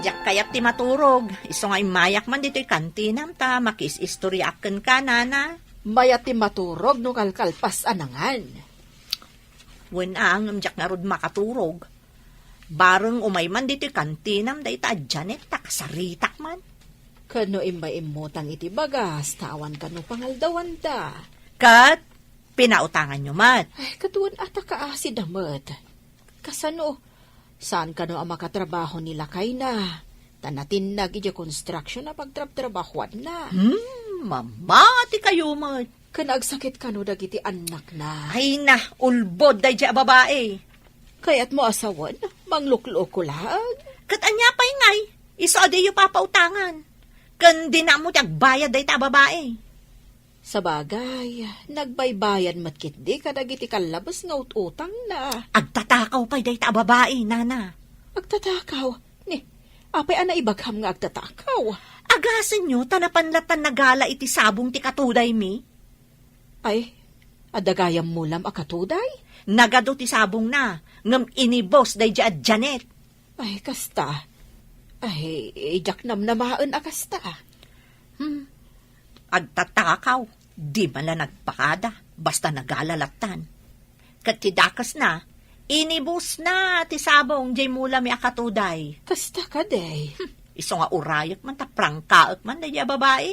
Diak kayat ti maturog. Isu nga immayak man ditoy kantinam ta makis-istoriaak kenka, nana. Mayat ti maturog no kalkalpas a nangan. Wen a, ngem diak ngarud makaturog. Bareng umay man ditoy kantinam dayta a Janet ta kasaritak man. Ken no immay immutang iti bagas, ta awan kano pangaldawanda. Ket pinautanganyo met. Ay, ket wen a ta kaasida met. Kasano? Saan kano a makatrabaho ni lakayna? Ta natinnag idiay construction a pagtrabtrabahuanna. Hmm, mamati kayo met. Ken agsakit kano dagiti annakna. Ay na, ulbod daydiay a babai. Kayatmo a sawen, manglukluko laeng. Ket ania pay ngay? Isu a diyo papautangan. Ken dinammo ti agbayad dayta a babai. Sabagay, nagbaybayad met ketdi kadagiti kallabes nga ut-utangna. Agtatakaw pay dayta a babai, nana. Agtatakaw? Ni, apay a naibagam nga agtatakaw? Agasenyo, ta napan lattan nagala iti sabong ti katudaymi. Ay, adda gayam mulam a katuday? Nagadu ti sabongna, ngem inibus daydiay a Janet. Ay, kasta. Ay, diak namnamaen a kasta. Hmm. Agtatakaw, di man la nagpakada, basta nagala lattan. Ket ti dakesna, inibusna ti sabong diay mulami a katuday. Kasta kadi? Hmm, isu nga urayek man ta prangkaek man daydiay a babai.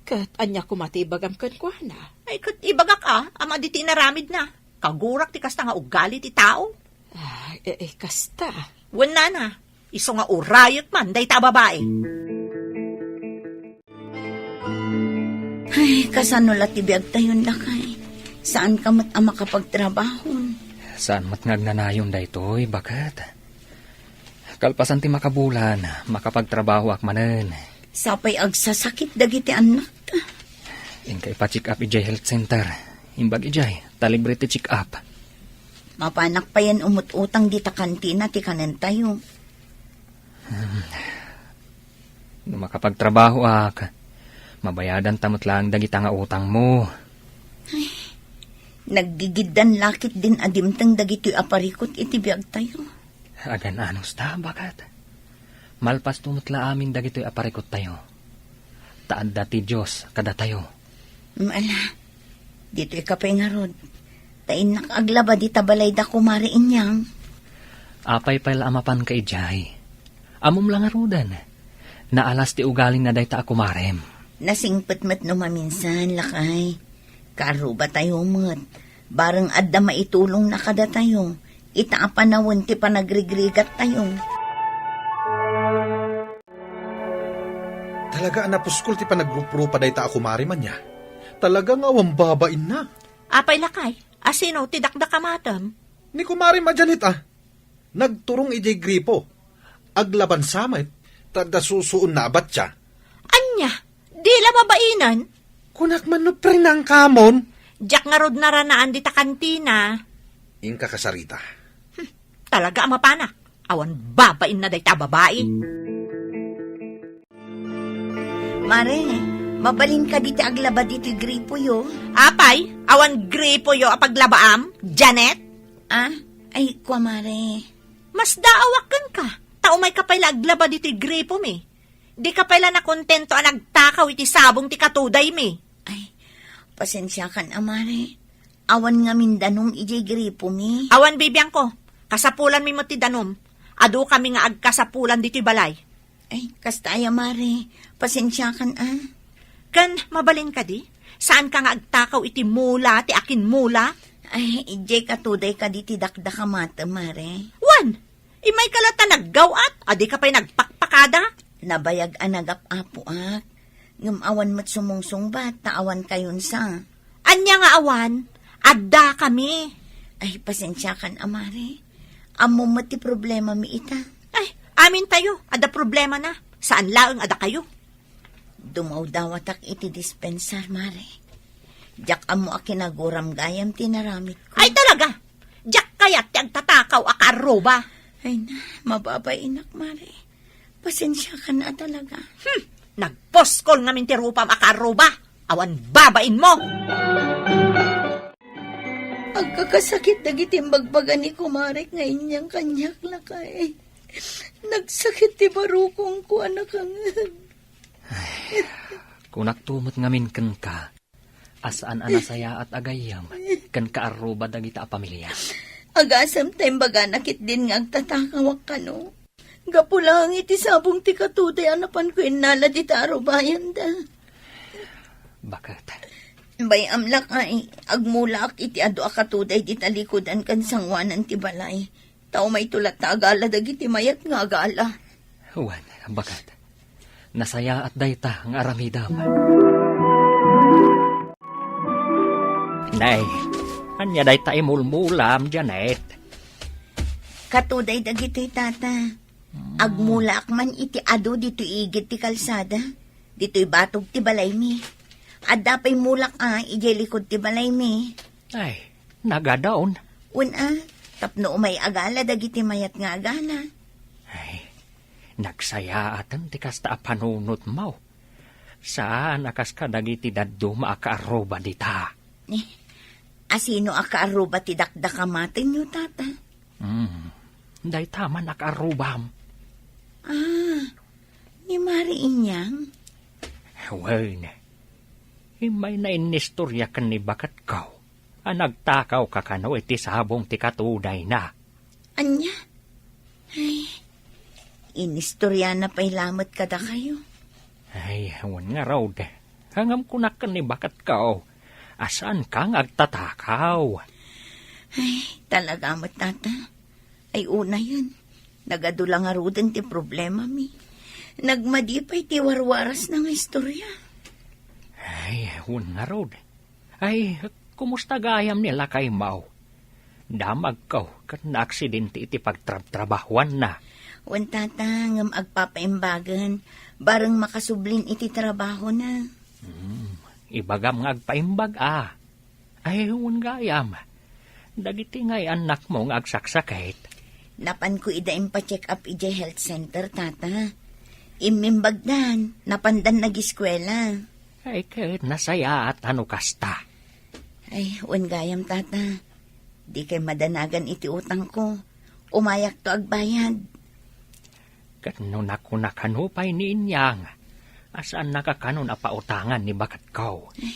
Ket ania koma ti ibagam kenkuana? Ay, ket ibagak a, a madi ti inaramidna. Kagurak ti kasta nga ugali ti tao. Ah, e, e, kasta. Wen nana, isu nga urayek man dayta a babai. Ay, kasano la ti biagtayon, lakay? Saanka met a makapagtrabahon? Saan met nga agnanayon daytoy, baket? Kalpasan ti makabulan, makapagtrabahoak manen. Sapay agsasakit dagiti annakta. Inka ipa-check up idiay health center. Imbag idiay, ta libre ti check up. Mapanak payen umut-utang dita kantina ti kanentayo. Hmm. No makapagtrabahoak, mabayadanta met laeng dagita nga utangmo. Ay, naggigiddan la ketdin a dimteng dagitoy a parikut iti biagtayo. Agan-anos ta, baket? Malpasto met la amin dagitoy a parikuttayo. Ta adda ti Dios kadatayo. Ala, ditoyka pay ngarud. Ta innak aglaba dita balayda, kumare Inyang. Apay pay la a mapanka idiay? Ammom la ngaruden. Naalas ti ugalina dayta a kumarem. Nasingpet met no maminsan, lakay. Kaarrubatayo met. Bareng adda maitulongna kadatayo. Ita a panawen ti panagrigrigattayo. Talaga a napuskol ti panagruprupa dayta a kumarem ania. Talaga nga awan babainna. Apay lakay, asino ti dakdakamatem? Ni kumarem a Janet a. Nagturong idiay gripo. Aglabansa met, ta adda susuonna a batsa. Ania? Di la mabainan? Kunak man no prenangkamon? Diak ngarud naranaan dita kantina. Inka kasarita. Hmm, talaga a mapanak. Awan babainna dayta a babai. Mare, mabalin kadi ti aglaba ditoy gripoyo? Apay, awan gripoyo a paglabaam, Janet? Ah, ay, kua, mare. Masdaawak kenka, ta umayka pay la aglaba ditoy gripomi. Dika pay la nakontento a nagtakaw iti sabong ti katudaymi. Ay, pasensiakan a, mare. Awan ngamin danum idiay gripomi. Awan bibiangko. Kasapulanmi met ti danum. Adukami nga agkasapulan ditoy balay. Ay, kasta aya, mare. Pasensiakan a. Ken mabalin kadi? Saanka nga agtakaw iti mula ti akinmula? Ay, idiay katuday kadi ti dakdakamatem, mare. Wen, imayka latta naggaw-at, a dika pay nagpakpakada? Nabayag a nagap-apoak. Ngem awan met sumungsungbat, ta awan kayonsa. Ania nga awan? Addakami. Ay, pasensiakan a, mare. Ammom met ti problemami ita. Ay, amintayo, adda problemana. Saan laeng a dakayo. Dumawdawatak iti dispensar, mare. Diak ammo a kinaguram gayam ti naramidko. Ay, talaga! Diak kayat ti agtatakaw a kaarruba. Ay na, mababainak, mare. Pasensiakan a talaga. Hmm, nagpuskol ngamin ti rupam a kaarruba. Awan babainmo. Agkakasakit dagiti imbagbaga ni kumarek nga inyang kaniak, lakay. Nagsakit ti barukongko a nakangngeg. Ay, kunakto met ngamin kenka, a saan a nasayaat a gayyem ken kaarruba dagita a pamilya. Agasem ta imbagana ketdin nga agtatakawak kano. Gapu laeng iti sabong ti katuday a napanko innala dita a rubayanda. Baket? Bay-am lakay, agmulaak iti adu a katuday dita likudan ken sangoanan ti balay. Ta umayto latta agala dagiti mayat nga agala. Wen, baket. Nasayaat dayta nga aramidem. Nay, ania dayta imulmulam, Janet? Katuday dagitoy, tata. Hmm. Agmulaak man iti adu ditoy igid ti kalsada. Ditoy batog ti balaymi. Adda pay mulak a idiay likud ti balaymi. Ay, nagadon. Wen a, tapno umay agala dagiti mayat nga agala. Ay, nagsayaaten ti kasta a panunotmo. Saan a kas kadagiti dadduma a kaarruba dita. Eh, asino a kaarruba ti dakdakamatenyo, tata? Hmm, dayta man a kaarrubam. Ah, ni Mari Inyang? Wen, immay na innistoria ken ni baketko a nagtakaw kakano iti sabong ti katudayna. Ania? Ay, inistoriana pay lamet kadakayo. Ay, wen ngarud. Ngem kunak ken ni baketko a saanka nga agtatakaw. Ay, talaga met, tata. Ay, unayen, nagadu la ngaruden ti problemami. Nagmadi pay ti warwarasna nga istoria. Ay, wen ngarud. Ay, kumusta gayam ni lakaymo? Damagko ket naaksidente iti pagtrabtrabahuanna. Wen, tata, ngem agpapaimbagen, bareng makasublin iti trabahona. Hmm, ibagam nga agpaimbag a. Ay, wen gayam. Dagiti ngay-annakmo nga agsaksakit. Napanko ida impa-check up idiay health center, tata. Immimbagdan, napandan nagiskuela. Ay, ket nasayaat a no kasta. Ay, wen gayam, tata. Dikay madanagan iti utangko. Umayakto agbayad. Ket no nakuna kano pay ni Inyang, a saannaka kanon a pautangan ni baketko. Ay,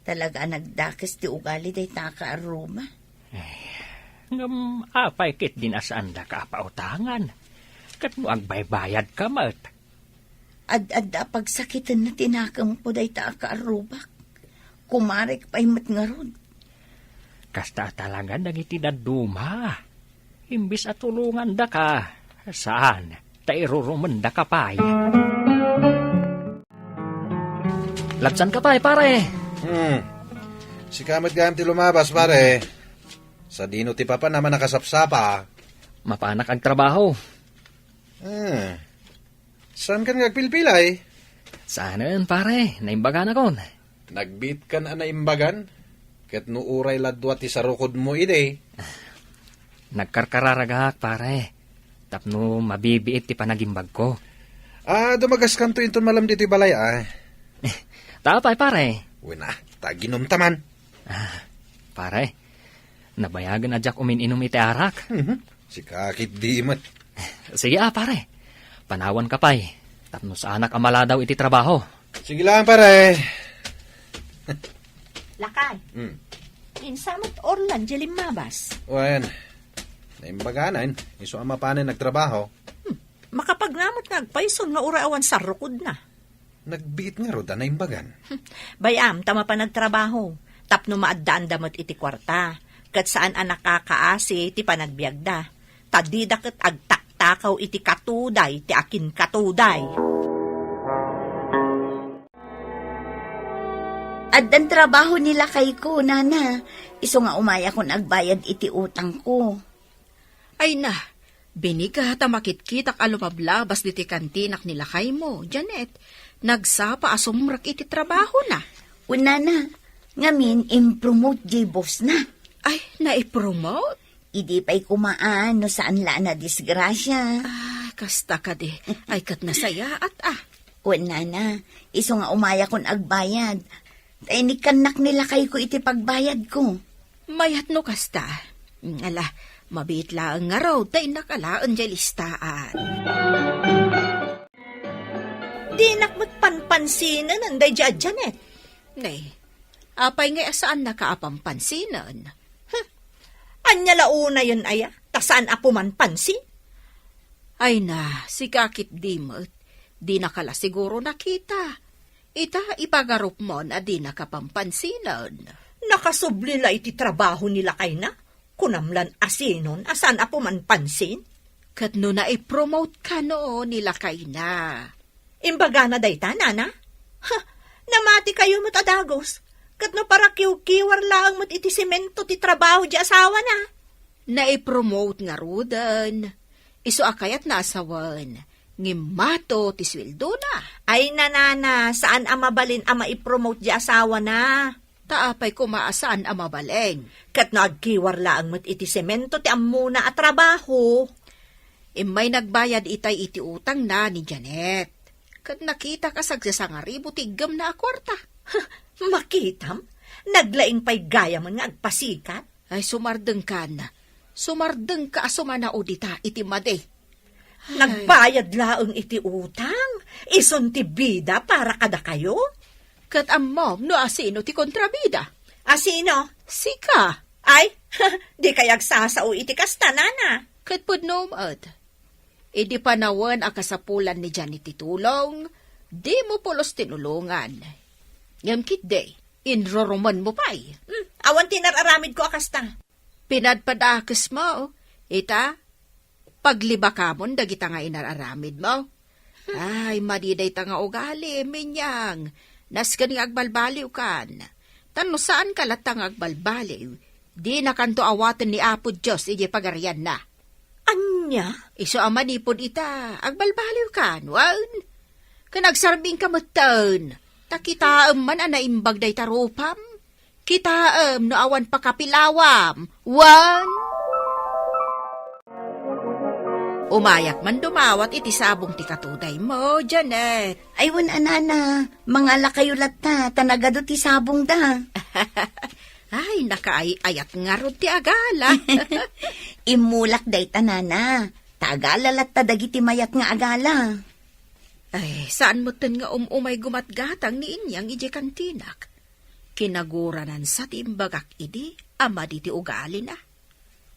talaga a nagdakes ti ugali dayta a kaarruma. Ay, ngem apay ketdin a saandaka a pautangan? Ket no agbaybayadka met? Ad-adda a pagsakitenna ti nakemko dayta a kaarrubak. Kumarek pay met ngarud. Kasta a talaga dagiti dadduma. Imbes a tulongandaka, saan, ta irurumendaka pay. Labsanka pay, pare. Hmm. Sika met gayam ti lumabas, pare. Sadino ti papan a manakasapsapa? Mapanak agtrabaho. Hmm. Saan kan nga agpilpilay? Saanen, pare. Naimbaganakon. Nagbiit kan a naimbagan? Ket no uray la dua ti sarukodmo idi? Nagkarkararagak, pare. Tapno mabibiit ti panagimbagko. Ah, dumagaskanto inton malem ditoy balay, ah. Ta apay, pare? Wen, ah, ta aginumta man. Ah, pare, nabayagen a diak umin-inum iti arak. Mhm. Sika ketdi met. Sige, ah, pare. Panawanka pay. Tapno saanak a maladaw iti trabaho. Sige lang, pare. Lakay. Hmm. Insa met Orlan, di limmabas? Wen, naimbaganan. Isu a mapanen nagtrabaho. Hmm. Makapagnamot nga agpayson nga uray awan sarukodna. Nagbiit ngarud a naimbagan. Bay-am ta mapan agtrabaho, tapno maaddaanda met iti kuarta, ket saan a nakakaasi ti panagbiagda, ta dida ket agtaktakaw iti katuday ti akinkatuday. Addan trabaho ni lakayko, nana, isu nga umayakon agbayad iti utangko. Ay na, binigat a makitkitak a lumablabas ditoy kantinak ni lakaymo, Janet. Nagsapa a sumrek iti trabahona. Wen, nana, ngamin, impromote diay bossna. Ay, naipromote? Idi pay kumaan no saan la a nadisgrasia. Ah, kasta kadi. Ay, ket nasayaat, ah. Wen, nana, isu nga umayakon agbayad. Ta inikkannak ni lakayko iti pagbayadko. Mayat no kasta. Ala, mabiit laeng ngarud ta innak alaen diay listaan. Dinak met panpansinen daydiay a Janet. Nay, apay ngay a saannaka a panpansinen? Huh. Ania la unayen aya, ta saan a pumanpansin? Ay na, sika ketdi met. Dinaka la siguro nakita. Ita, ipagarupmon a dinaka panpansinen. Nakasubli la iti trabaho ni lakayna. Kunam lan a sinon a saan a pumanpansin? Ket no naipromote kano ni lakayna? Imbagana dayta, nana? Ha, namatikayo met a dagus. Ket no parakiwkiwar laeng met iti semento ti trabaho diay asawana. Naipromote ngaruden. Isu a kayatna a sawen, ngem mato ti sueldona. Ay, nanana, saan a mabalin a maipromote diay asawana. Ta apay koma a saan a mabalin? Ket no agkiwar laeng met iti semento ti ammona a trabaho. Immay nagbayad itay iti utangna ni Janet. Ket nakitak a sagsasangaribu ti iggemna a kuarta. Makitam? Naglaing pay gayamen nga agpasikat? Ay, sumardengkan. Sumardengka a sumanaw dita iti madi. Ay. Nagbayad laeng iti utang, isun ti bida para kadakayo? Ket ammom no asino ti kontrabida? Asino? Sika. Ay, dikay agsasao iti kasta, nana. Ket pudno met. Idi panawen a kasapulan ni Janet ti tulong, dimo pulos tinulongan. Ngem ketdi, inrurumenmo pay. Hmm, awan ti inar-aramidko a kasta. Pinadpadakesmo, ita, paglibakamon dagita nga inar-aramidmo. Ay, madi dayta nga ugali, Minyang. Nasken nga agbalbaliwkan. Ta no saanka latta nga agbalbaliw, dinakanto awaten ni Apo Dios idiay Pagarianna. Ania? Isu a manipud ita, agbalbaliwkan, wen? Ken agsarbingka metten, ta kitaem man a naimbag dayta rupam. Kitaem no awan pakapilawam, wen? Umayak man dumawat iti sabong ti katudaymo, Janet. Ay, wen a, nana, mangalakayo latta, ta nagadu ti sabongda. Ay, nakaay-ayat ngarud ti agala. Immulak dayta, nana, ta agala latta dagiti mayat nga agala. Ay, saan metten nga um-umay gumatgatang ni Inyang idiay kantinak. Kinaguranansa ti imbagak idi a madi ti ugalina.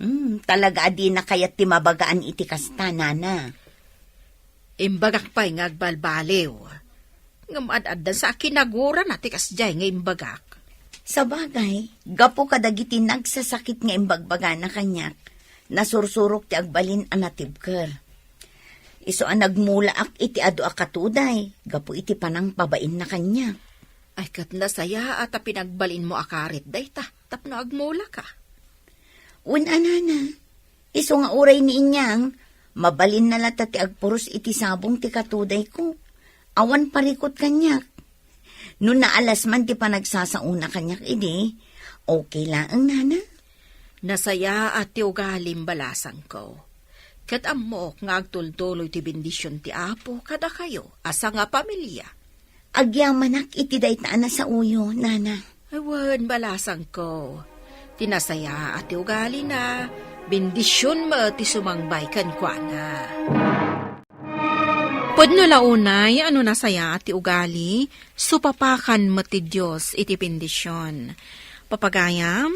Hmm, talaga a dina kayat ti mabagaan iti kasta, nana. Imbagak pay nga agbalbaliw. Ngem ad-addan sa a kinagurana ti kasdiay nga imbagak. Sabagay, gapu kadagiti nagsasakit nga imbagbagana kaniak, nasursurok ti agbalin a natibker. Isu a nagmulaak iti adu a katuday gapu iti panangpabainna kaniak. Ay, ket nasayaat a pinagbalinmo a karit dayta tapno agmulaka. Wen a, nana, isu nga uray ni Inyang, mabalinna latta ti agpuros iti sabong ti katudayko. Awan parikut kaniak. No naalas man ti panagsasaona kaniak idi, okay laeng, nana. Nasayaat ti ugalim, balasangko. Ket ammok nga agtultuloy ti bendision ti Apo kadakayo a sangapamilia. Agyamanak iti dayta a nasaoyo, nana. Ay, wen, balasangko. Ti nasayaat ti ugalina, bendision met ti sumangbay kenkuana. Pudno la unay a no nasayaat ti ugali, supapakan met ti Dios iti bendision. Papagayam,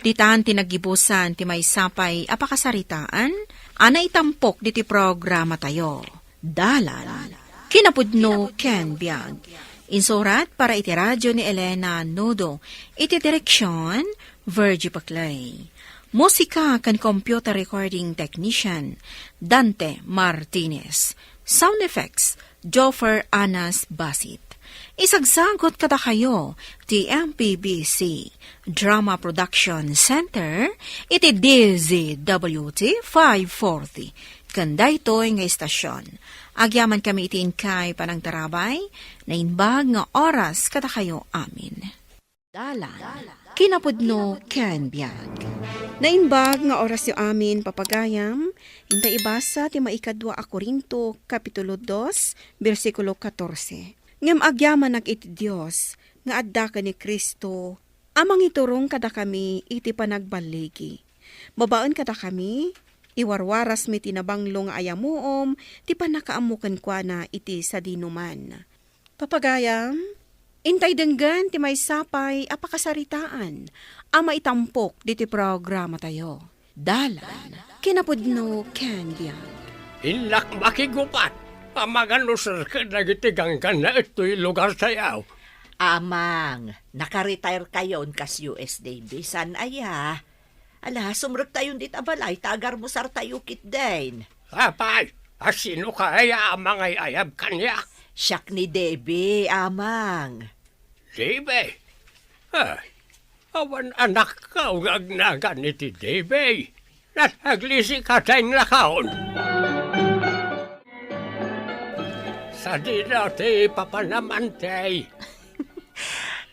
ditan ti naggibusan ti maysa pay a pakasaritaan a naitampok diti programatayo. Dalan, kinapudno ken biag. Insurat para iti radio ni Elena Nodo, iti direksyon, Virgie Paclay. Musika ken computer recording technician, Dante Martinez. Sound effects, Joffer Anas Basit. Isagsagot kadakayo ti M P B C Drama Production Center iti D Z W T five forty. Ken daytoy nga istasyon, agyamankami iti inkay panangtarabay, naimbag nga oras kadakayo amin. Dalan, kinapudno ken biag. Naimbag nga orasyo amin, papagayam, inta ibasa ti maikadua a Corinto, kapitulo dos, bersikulo katorse. Ngem agyamanak iti Dios nga adda ken ni Cristo a mangiturong kadakami iti panagballigi. Babaen kadakami, iwarwarasmi ti nabanglo nga ayamuom ti pannakaammo kenkuana iti sadinoman. Papagayam, intay denggen ti maysa pay a pakasaritaan a maitampok ditoy programatayo. Dalan, kinapudno ken biag. Innak makigupat a manganuser ken dagiti ganggannaet toy lugartayo. Amang, nakaretire kayon kas U S Navy, saan aya? Ala, sumrektayon dita balay ta agarmusartayo ketdin. Apay, a sino kaya a mangay-ayab kaniak? Siak ni Debbie, Amang. Debbie? Ah, awan anakko nga agnagan iti Debbie. Nanaglisi ka dayta lakon. Sadino ti papanam, Auntie?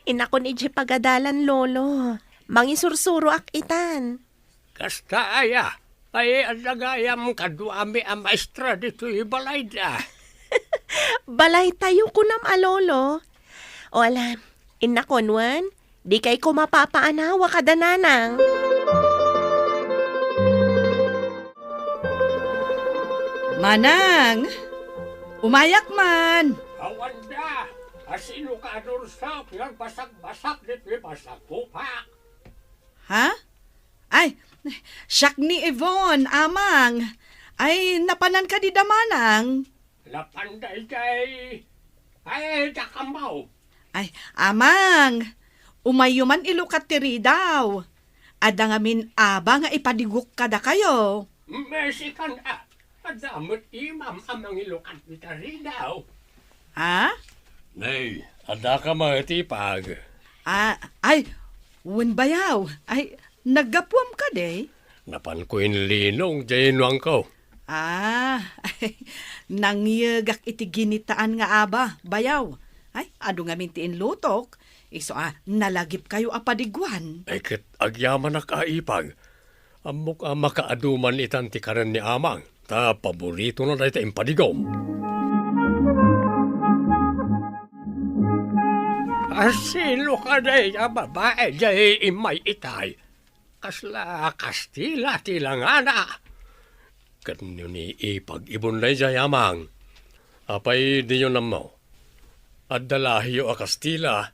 Inakon idiay pagadalan, Lolo. Mangisursuroak itan. Kasta aya, ay adda gayam kaduami a maestra ditoy balayda. Balaytayo, kunam a lolo. O ala, innakon wen, dikay ko mapapaanawa kada nanang. Manang, umayak man. Awanda, asino ka adursok nga agbasak-basak ditoy basakupak? Ha? Ay, siak ni Yvonne, Amang. Ay, napanan ka dida, Manang? Napan daydiay. Ay, dakamaw. Ay, Amang, umayyo man ilukat ti ridaw. Adda ngamin aba nga ipadigok kadakayo. Mesikan a. Adda met imam a mangilukat ita ridaw. Ha? Nay, adda ka met ipag? Ah, ay, wen bayaw. Ay, naggapuam kadi? Napan ko inlinong diay nuangko. Ah, ay, nangyegak iti ginitaan nga aba, bayaw. Ay, adu ngamin ti inlutok. Isu a, nalagipkayo a padiguan. Ay, ket agyamanak a ipag. Ammok a makaadu man itan ti kanen ni Amang, ta paboritona dayta impadigom. Asino kadi a babai diay immay itay? Kasla Kastila ti langana. Ket no ni ipag-ibon daydiay, Amang, apay diyo nammo? Adda lahiyo a Kastila.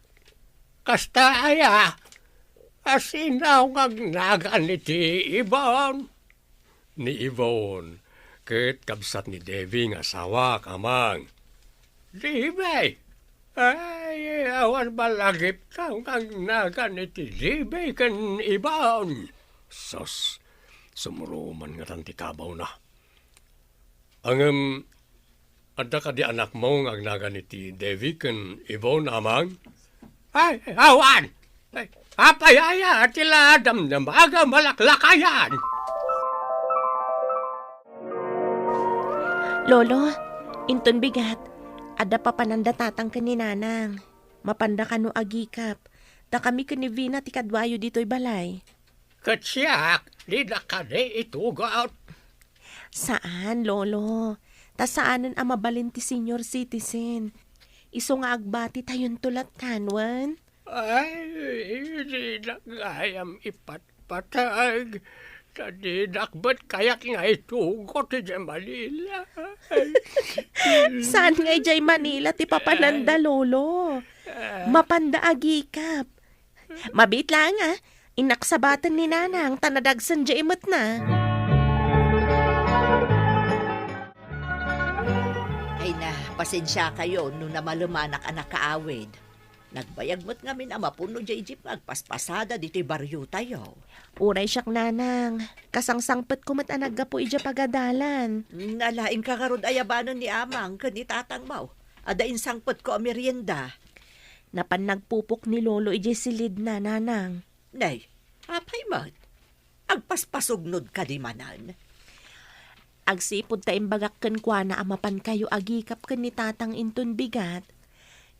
Kasta aya? Asino nga agnagan iti Ibon? Ni Ibon, Ket kabsat ni Debbie nga asawak, Amang. Debbie! Ay, awan balagipta nga agnagan iti Debbie ken Ibon. Sus, sumuruman ngatan ti kabawna. Ngem, adda kadi anakmo nga agnagan iti Debbie ken Ibon, Amang? Ay, awan! Ay, apay aya ti la damdama nga malaklakayan? Lolo, inton bigat, adda papananda tatang ken ni nanang. Mapanda kano agikap. Ta kami ken ni Vina ti kaduayo ditoy balay. Ket siak, dida kadi itugot. Saan, Lolo. Ta saanen a mabalin ti senior citizen. Isu nga agbati tayonto lattan, wen? Ay, dinak gayam ipatpateg. Ta dinak met kayat nga itugot idiay Manila. Saan nga idiay Manila ti papananda, Lolo? Mapanda agikap. Mabiit laeng, a. Innak sabaten ni nanang ta nadagsen diay imetna. Ay na, pasensiakayo no namalemanak a nakaawid. Nagbayag met ngamin a mapuno diay jeep nga agpaspasada ditoy bariotayo. Uray siak, nanang. Kasangsangpetko met a naggapu idiay pagadalan. Nalaingka ngarud a yabanen ni Amang ken ni Tatangmo. Adda insangpetko a merienda. Napan nagpupok ni Lolo idiay silidna, nanang. Nay, apay met? Agpaspasugnod kadi manen? Agsipud ta imbagak kenkuana a mapankayo agikap ken ni Tatang inton bigat,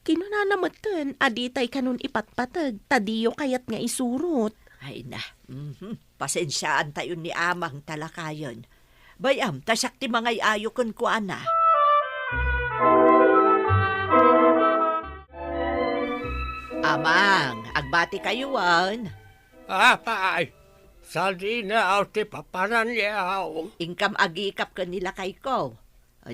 kinunana metten a ditay kanon ipatpateg ta diyo kayat nga isurot. Ay na, mhm. Pasensiaantayon ni Amang ta lakayen. Bay-am, ta siak ti mangay-ayo kenkuana. Amang, agbati kayo, wen? Apay, sadino ti papananyo? Inkam agikap ken ni lakayko.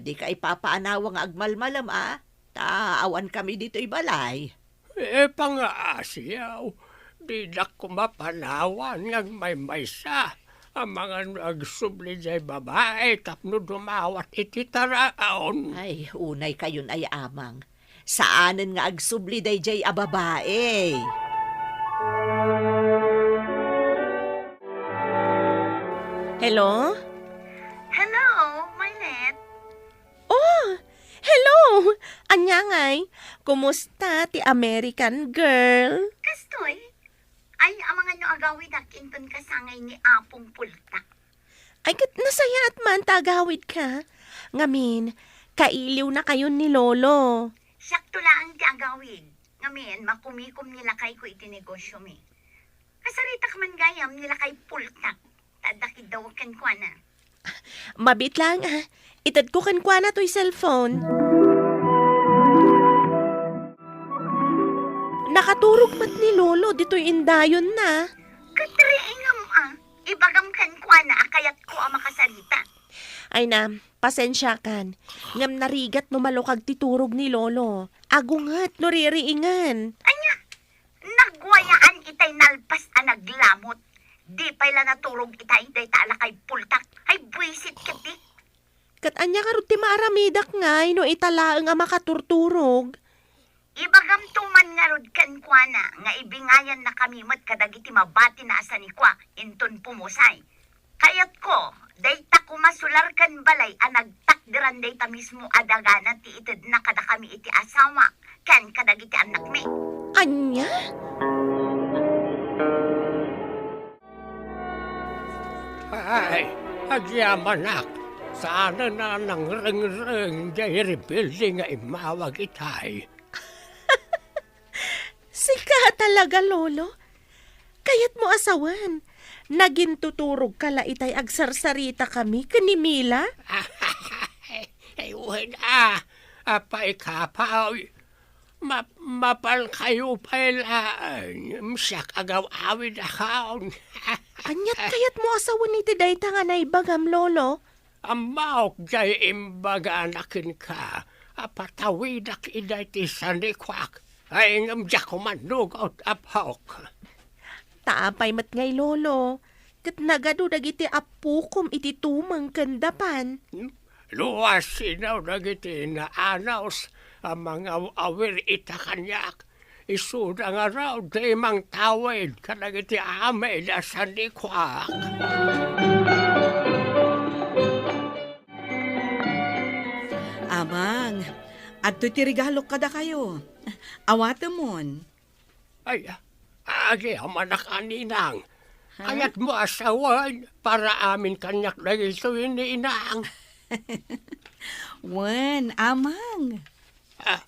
Dika ipapaanawa nga agmalmalem, a? Ta awan kami ditoy balay. Ipangaasiw, didak koma panawan nga agmaymaysa. Amangan no agsubli diay babai tapno dumawat iti taraon. Ay, unay kayon ay amang. Saanen nga agsubli daydiay a babai. Hello? Hello, Marlet. Oh, hello! Ania ngay? Kumusta ti American girl? Kastoy, ay, amangan no agawidak inton kasangay ni Apong Pultak. Ay, ket nasayaat man ta agawidka. Ngamin, kailiwnakayon ni Lolo. Siakto laeng ti agawid. Ngamin, makumikom ni lakayko iti negosyomi. Kasaritak man gayam ni lakay Pultak. Ta adda kiddawek kenkuana. Mabiit laeng, a. Itedko kenkuana toy cellphone. Nakaturog met ni Lolo ditoy indayonna. Ket riingem, a. Ibagam kenkuana a kayatko a makasarita. Ay na, pasensiakan. Ngem narigat no malukag ti turog ni Lolo. Agunget no ririingen. Ania? Nagwayaan itay nalpas a naglamot. Di pay la naturog itay dayta a lakay Pultak. Ay, buisit ketdi. Ket ania ngarud ti maaramidak ngay no ita laeng a makaturturog? Ibagamto man ngarud kenkuana nga ibingayannakami met kadagiti mabatina a sanikua inton pumusay. Kayatko, dayta koma sular ken balay a nagtakderan dayta mismo a dagana ti itedna kadakami iti asawa ken kadagiti annakmi. Ania? Ay, agyamanak, saanen a nangrengreng jay rebelde nga immawag itay. Sika talaga, Lolo. Kayatmo a sawen, nagintuturogka la itay agsarsaritakami ken ni Mila? Ay, wen a, apay kapaw. Ma-, mapankayo pay laeng, siak agaw-awidakon. Aniat kayatmo a sawen iti dayta nga naibagam, Lolo? Ammok jay imbagana kenka a patawidak idiay ti sanikuak, ay ngem diak umannugot, apok. Ta apay met ngay, Lolo? ket nagadu dagiti appokom iti tumeng ken dapan. Hmm? Luasina dagiti naanus a mangaw-awir ita kaniak. Isuda ngarud ti mangtawid kadagiti amin a sanikuak. Amang, adtoy ti regalok kadakayo. Awatemon. Ay, agyamanak a ninang. Ha? Kayatmo a sawen para amin kaniak dagitoy, ninang? Wen, amang. Ah,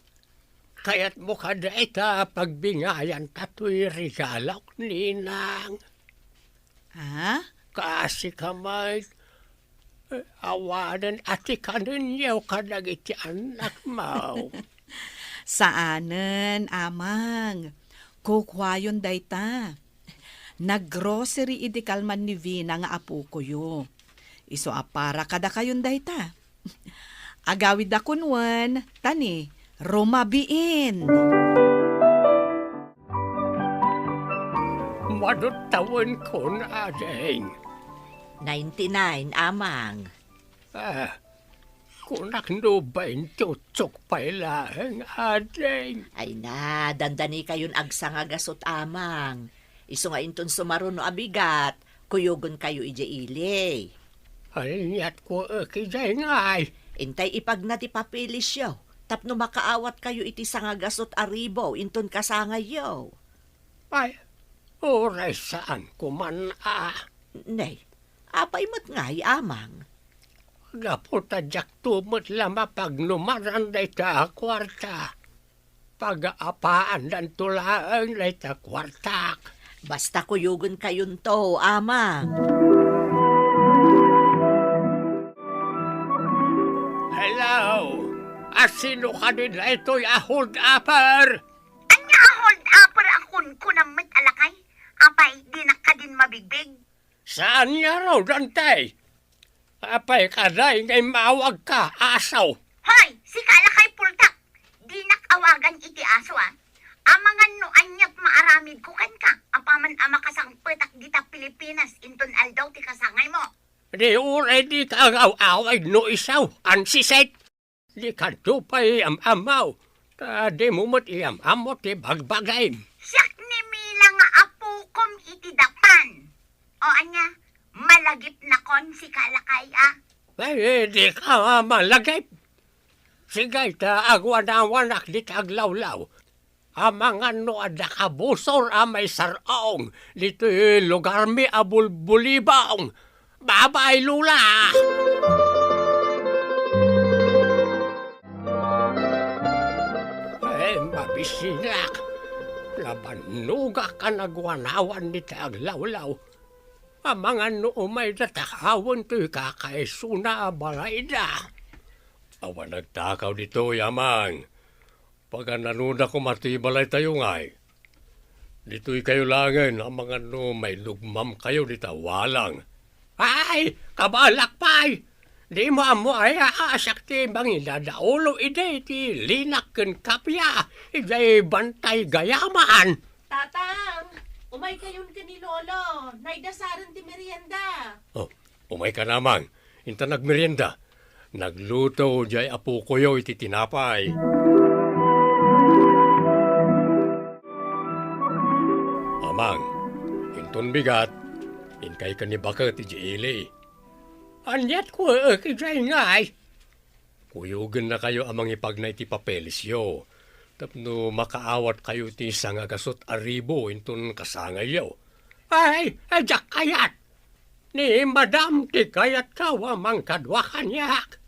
kayatmo kadi ita pagbingayan ta toy regalok, ninang? Ha? Kaasi ka met, awanen a ti kanenyo kadagiti annakmo. Saanen, amang. Kukuayon dayta. Naggrocery idi kalman ni Vina nga apokoyo. Isu a para kadakayon dayta. Agawidakon wen, ta ni rumabiin. Madut tawenkon, ading. Ninety-nine, amang. Ah, kunak no baintiutsok pay laeng, ading. Ay na, dandanikayon agsangagasut, amang. Isu nga inton sumaruno a bigat, kuyogenkayo idiay ili. Aniat ko, eh, idiay ngay? Intay ipagna ti papelisyo tapno makaawatkayo iti sangagasut a ribu inton kasangayyo. Ay, uray saan ko man a. Nay, apay met ngay, amang? Gapu ta diakto met la mapagnumaran dayta a kuarta. Pagaapaandanto laeng dayta kuartak. Basta kuyogenkayonto, amang. Hello! Asino kadi daytoy a hold-upper? Ania a hold-upper a kunkunam met a lakay? Apay, dinak kadin mabigbig? Saan ngarud, Dante? Apay kadi nga immawagka, aso? Hoy, sika lakay pultak! Dinak awagan iti aso, a. Amangan no aniat maaramidko kenka, apaman a makasangpetak dita Pilipinas inton aldaw ti kasangaymo. Di uray dika agaw-awid no isaw, ansiset. Dikanto pay am-ammo, ta dimo met iyam-ammo ti bagbagim. Siak ni Mila nga apokom iti dapan. O ania, malagipnakon sika lakay a? Ay, dika malagip. Sige ta aguanawanak dita aglawlaw. Amangan no adda kabusor a maisar-ong ditoy lugarmi a bulbulibong. Babay, Lola! Ay, mabisinak. Nabannogak a naguanawan dita aglawlaw. Amangan no umayda ta kawen toy kakaisuna a balayda. Awan nagtakaw ditoy, Amang. Pagananona koma ti balaytayo ngay. Ditoykayo laengen amangan no mailugmamkayo dita walang. Ay, kabalak pay! Dimo ammo aya a siak ti mangidadaulo idi ti linak ken kapia idiay Bantay Gayaman? Tatang, umaykayon ken ni Lolo. Naidasaren ti merienda. Oh, umayka, Amang. Inta nagmerienda. Nagluto diay apokoyo iti tinapay. Amang, inton bigat, inkay ken ni Baket idiay ili. Aniat ko, eh, idiay ngay? Kuyogennakayo a mangipagna iti papelesyo tapno makaawatkayo iti sangagasut a ribu inton kasangayyo. Ay, ay, diak kayat! Ni Madam ti kayatko a mangkadua kaniak.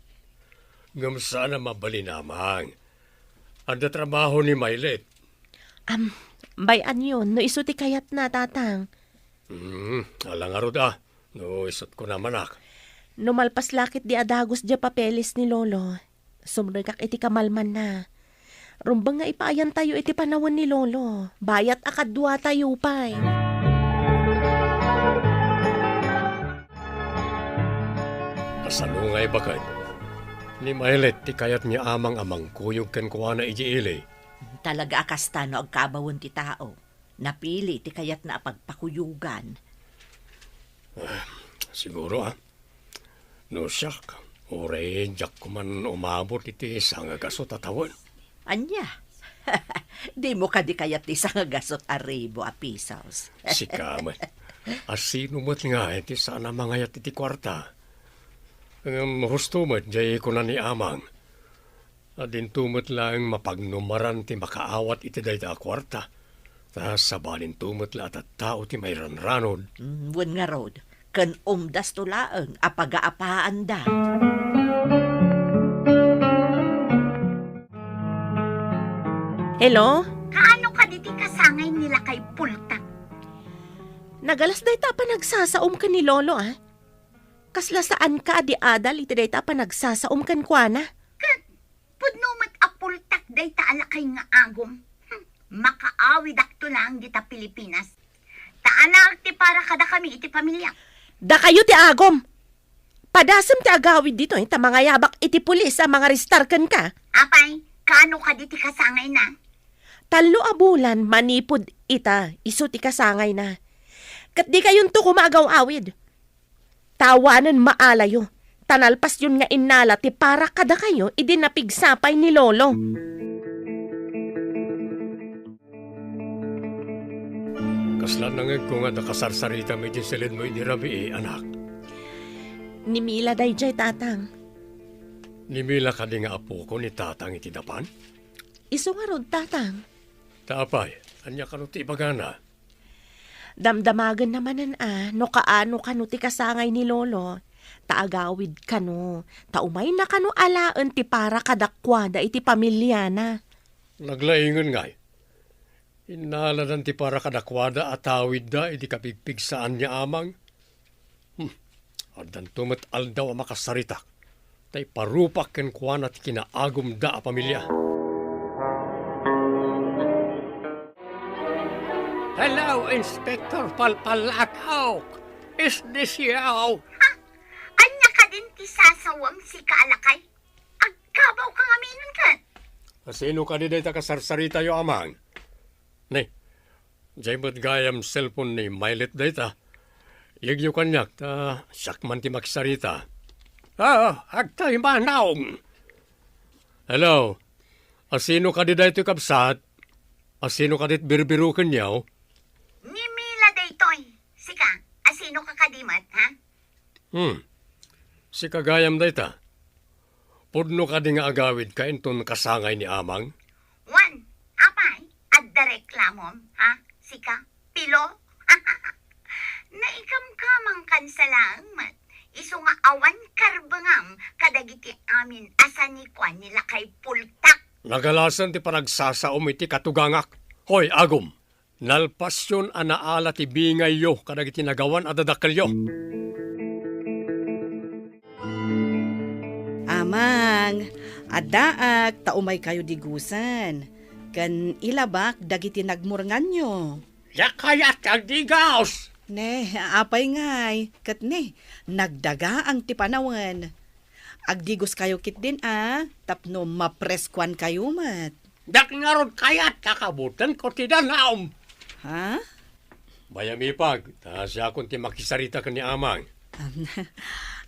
Ngem saan a mabalin, Amang. Adda trabaho ni Mailet. Am, bay-anyon no isu ti kayatna, Tatang. Hmm, ala ngarud a, no isut' ko namanak. No malpas la ket di a dagus diay papeles ni Lolo, sumrekak iti kamalmanna. Rumbeng nga ipaayantayo iti panawen ni Lolo. Bayat a kaduatayo pay. Kasano ngay, Baket? Ni Mailet ti kayat ni Amang a mangkuyog kenkuana idiay ili. Talaga a kasta no agkaabawen ti tao. Napili ti kayatna a pagpakuyogan. Ah, siguro, ah. No siak, uray diak koman umabot iti sangagasut a tawen. Ania? Dimo kadi kayat ti sangagasut a ribu a pisos? Sika met. Asino met nga iti saan a mangayat iti kuarta? Ngem husto met, diay kuna ni Amang. Adinto met laeng mapagnumaran ti makaawat iti dayta a kuarta, ta sabalinto met la a tattao ti mairanranod. Mm, wen ngarud, ken umdasto laeng a pagaapaanda. Hello? Kaano kadi ti kasangay ni lakay Pultak? Nagalas dayta a panagsasaom ken ni Lolo, ah. Kasla saanka a di adal iti dayta a panagsasaom kenkuana? Ket pudno met a Pultak dayta a lakay nga agum. Hmm, makaawidakto laeng dita Pilipinas. Ta ania ti para kadakami iti pamilya? Dakayo ti agum! Padasem ti agawid ditoy, ta mangayabak iti pulis a mangarestar kenka. Apay, kaano kadi ti kasangayna? Tallo a bulan manipud ita, isu ti kasangayna. Ket dikayonto koma agaw-awid. Tawanen maalayo, ta nalpasyon nga innala ti para kadakayo idi napigsa pay ni Lolo. Kasla nangegko nga adda kasarsaritam iti silidmo idi rabii, anak? Ni Mila daydiay, Tatang. Ni Mila kadi nga apoko ni Tatang iti dapan? Isu ngarud, Tatang. Ta apay, ania kano ti ibagana? Damdamagenna manen a no kaano kano ti kasangay ni Lolo, ta agawid kano, ta umayna kano alaen ti para kadakuada iti pamiliana. Naglaingen ngay. Innaladan ti para kadakuada a tawidda idi kapigpigsaan ni Amang. Hmm. Addanto met aldaw a makasaritak, ta iparupak kenkuana ti kinaagumda a pamilya. Hello, Inspector Palpalakok! Is this you? Ha? Ania kadin ti sasawem, sika a lakay? Agkabaw ka ngamin ket? Asino kadi dayta kasarsaritayo, Amang? Ne, diay met gayam cellphone ni Mailet dayta. Yegyo kaniak, ta siak man ti makisarita. Ah, agtay manong. Hello. Asino kadi daytoy, kabsat? Asino kadi ti birbirukenyo? Ni Mila daytoy. Sika, asino ka kadi met, ha? Hmm. Sika gayam dayta. Pudno kadi nga agawidka inton kasangay ni Amang? Wen, apay, adda reklamom, ha? Sika, Pilo? Naikamkamangkan sa laeng met. Isu nga awan karbengam kadagiti amin a sanikuan ni lakay Pultak. Nagalasen ti panagsasaom iti katugangak. Hoy, agum! Nalpasyon a naala ti bingayyo kadagiti nagawan a dadakkelyo. Amang, addaak ta umaykayo digusen, ken ilabak dagiti nagmurnganyo. Diak kayat ti agdigos! Ne, apay ngay, ket ne, nagdagaang ti panawen. Agdigoskayo ketdin a, tapno mapreskoankayo met. Diak ngarud kayat a kabutenko ti danum. Ha? Mayamipag, ta siakon ti makisarita ken ni Amang.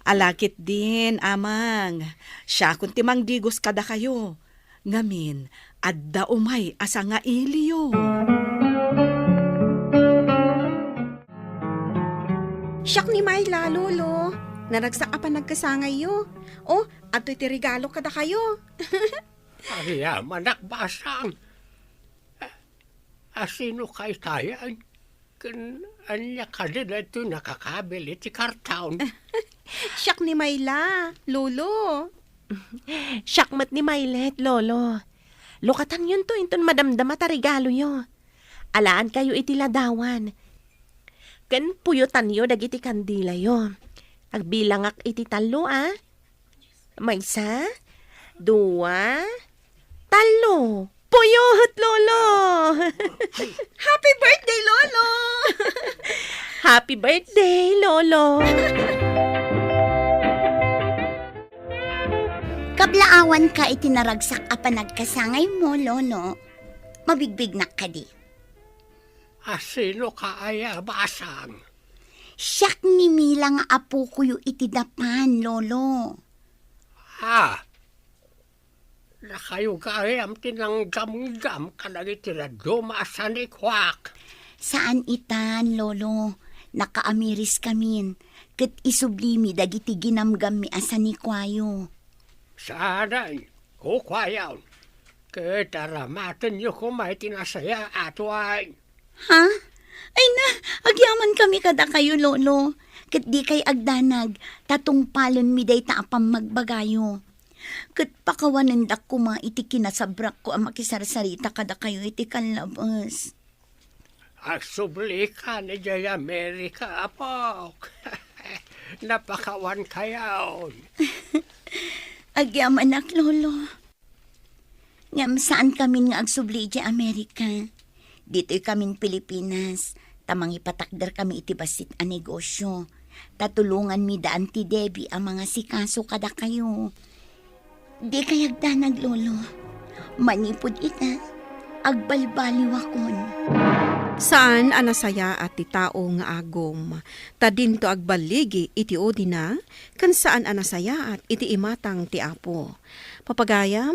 Ala ketdin, Amang. Siakon ti mangdigos kadakayo. Ngamin, adda umay a sangailiyo. Siak ni Myla, Lolo. Naragsak a panagkasangayyo. O, adtoy ti regalo kadakayo. Agyamanak, Basang. Asino kaytayen? Ken ania kadi daytoy nakakabil iti karton? Siak ni Myla, Lolo. Siak met ni Mylet, Lolo. Lukatanyonto inton madamdama ta regaloyo. Alaankayo iti ladawan. Ken puyotanyo dagiti kandilayo. Agbilangak iti tallo, a. Maysa, dua, tallo. Puyohet, Lolo! Happy birthday, Lolo! Happy birthday, Lolo! Kablaawanka iti naragsak a panagkasangaymo, Lolo. Mabigbignak kadi. Asino ka aya, Basang? Siak ni Mila nga apokoyo iti dapan, Lolo. Ah, dakayo gayam ti nanggamgam kadagiti dadduma a sanikuak. Saan itan, Lolo. Nakaamiriskamin, ket isublimi dagiti ginamgammi a sanikuayo. Saan, kukuayon. Ket aramatenyo koma iti nasayaat, wen. Ha? Ay na, agyamankami kadakayo, Lolo. Ket dikay agdanag, ta tungpalenmi dayta a pammagbagayo. Ket pakawanendak koma iti kinasabrako a makisarsarita kadakayo iti kallabes. Agsublika idiay Amerika, apok. Napakawankayon. Agyamanak, Lolo. Ngem saankamin nga agsubli idiay Amerika. Ditoykamin Pilipinas, ta mangipatakderkami iti bassit a negosio. Ta tulonganmi da Auntie Debbie a mangasikaso kadakayo. Dikay agdanag, Lolo. Manipud ita, agbalbaliwakon. Saan a nasayaat ti tao nga agum, ta dinto agballigi iti udina, ken saan a nasayaat iti imatang ti Apo. Papagayam,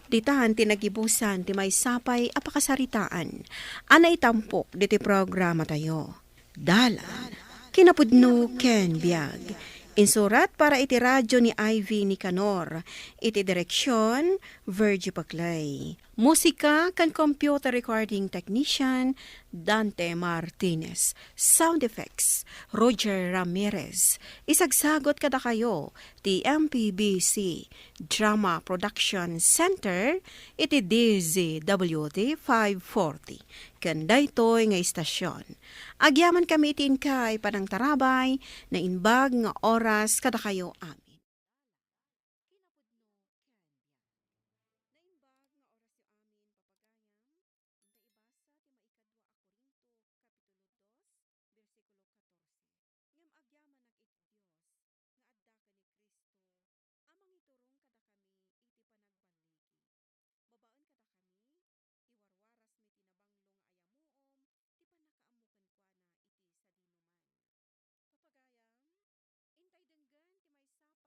ditan ti nagibusan ti maysa pay a pakasaritaan a naitampok ditoy programatayo. Dalan, kinapudno ken biag. Insurat para iti radyo ni Ivy Nicanor. Iti direksion, Virgie Paclay. Musika ken computer recording technician, Dante Martinez. Sound effects, Roger Ramirez. Isagsagot kadakayo ti M P B C Drama Production Center iti D Z W T five forty. Ken daytoy nga istasyon, agyamankami iti inkay panangtarabay, naimbag nga oras kadakayo amin. Naimbag nga orasyo amin, papagayam, inka ibasa ti maikadua a Corinto, Kapitulo dos, bersikulo katorse. Ngem agyamanak iti Dios nga adda ken ni Cristo a mangiturong kadakami iti panagballigi. Babaen kadakami, iwarwarasmi ti nabanglo nga ayamuom ti pannakaammo kenkuana iti sadinoman. Papagayam, intay denggen ti maysa pay a pakasaritaan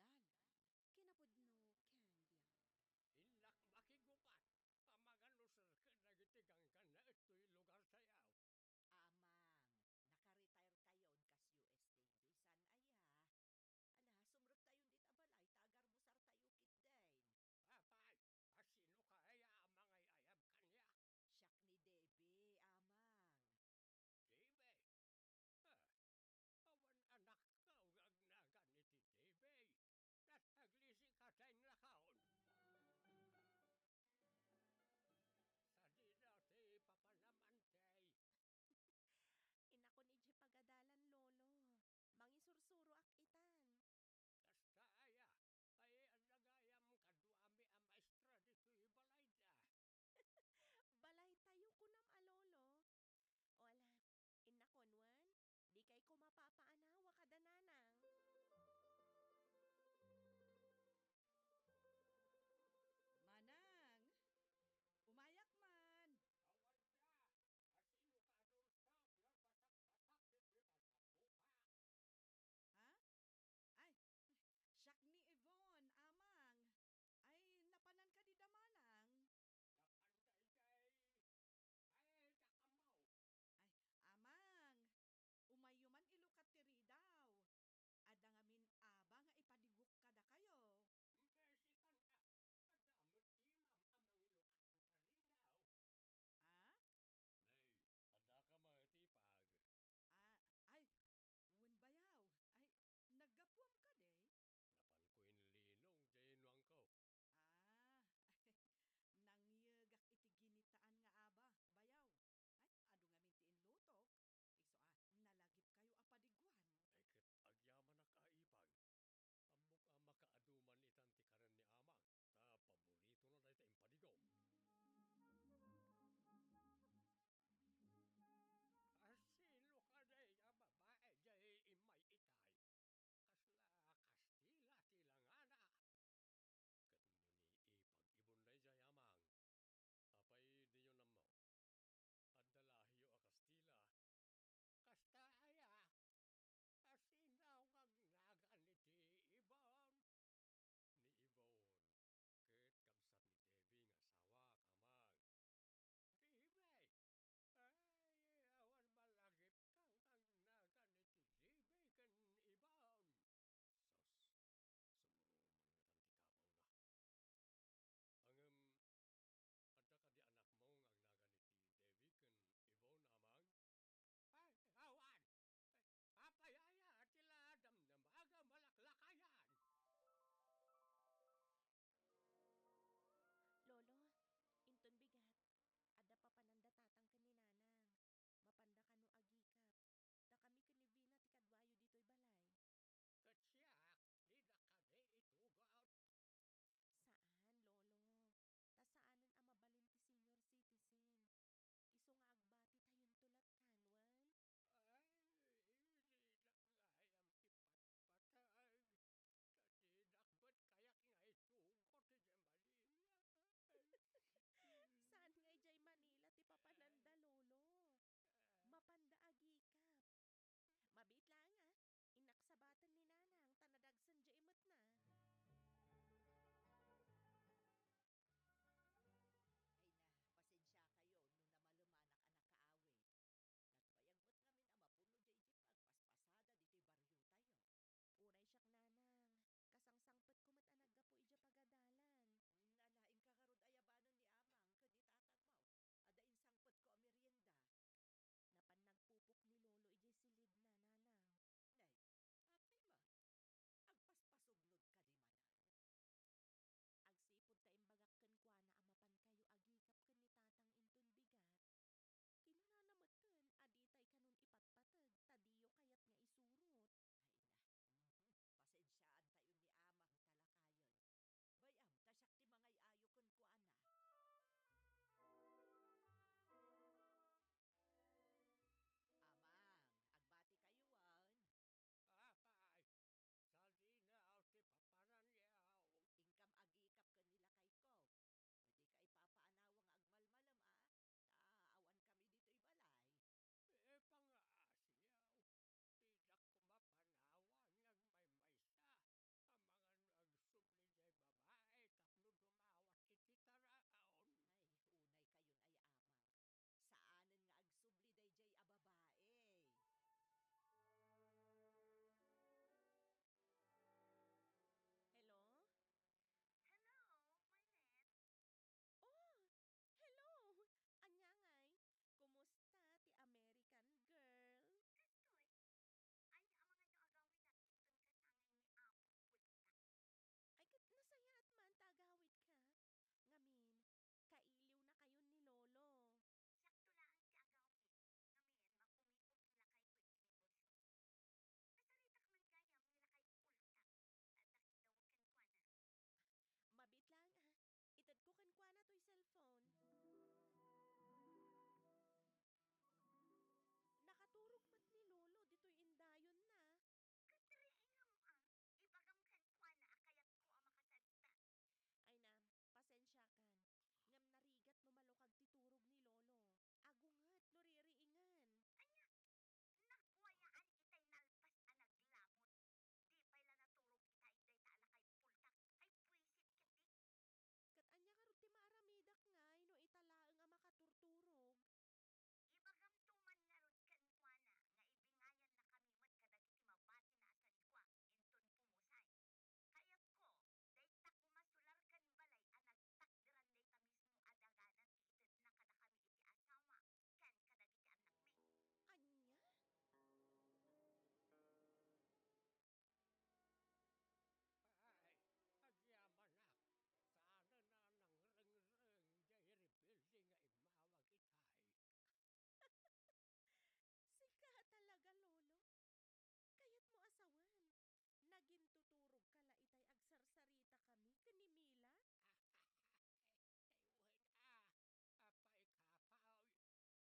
a maitampok ditoy programatayo. Dalan, kinapudno ken biag. Innak makigupat a manganuser ken dagiti gangganna ditoy lugartayo. Ammam, naka-retire kayon kas U S A. ta la itay agsarsaritakami ken ni Mila? Ay, wen a, apay kapaw? Ma-, mapankayo pay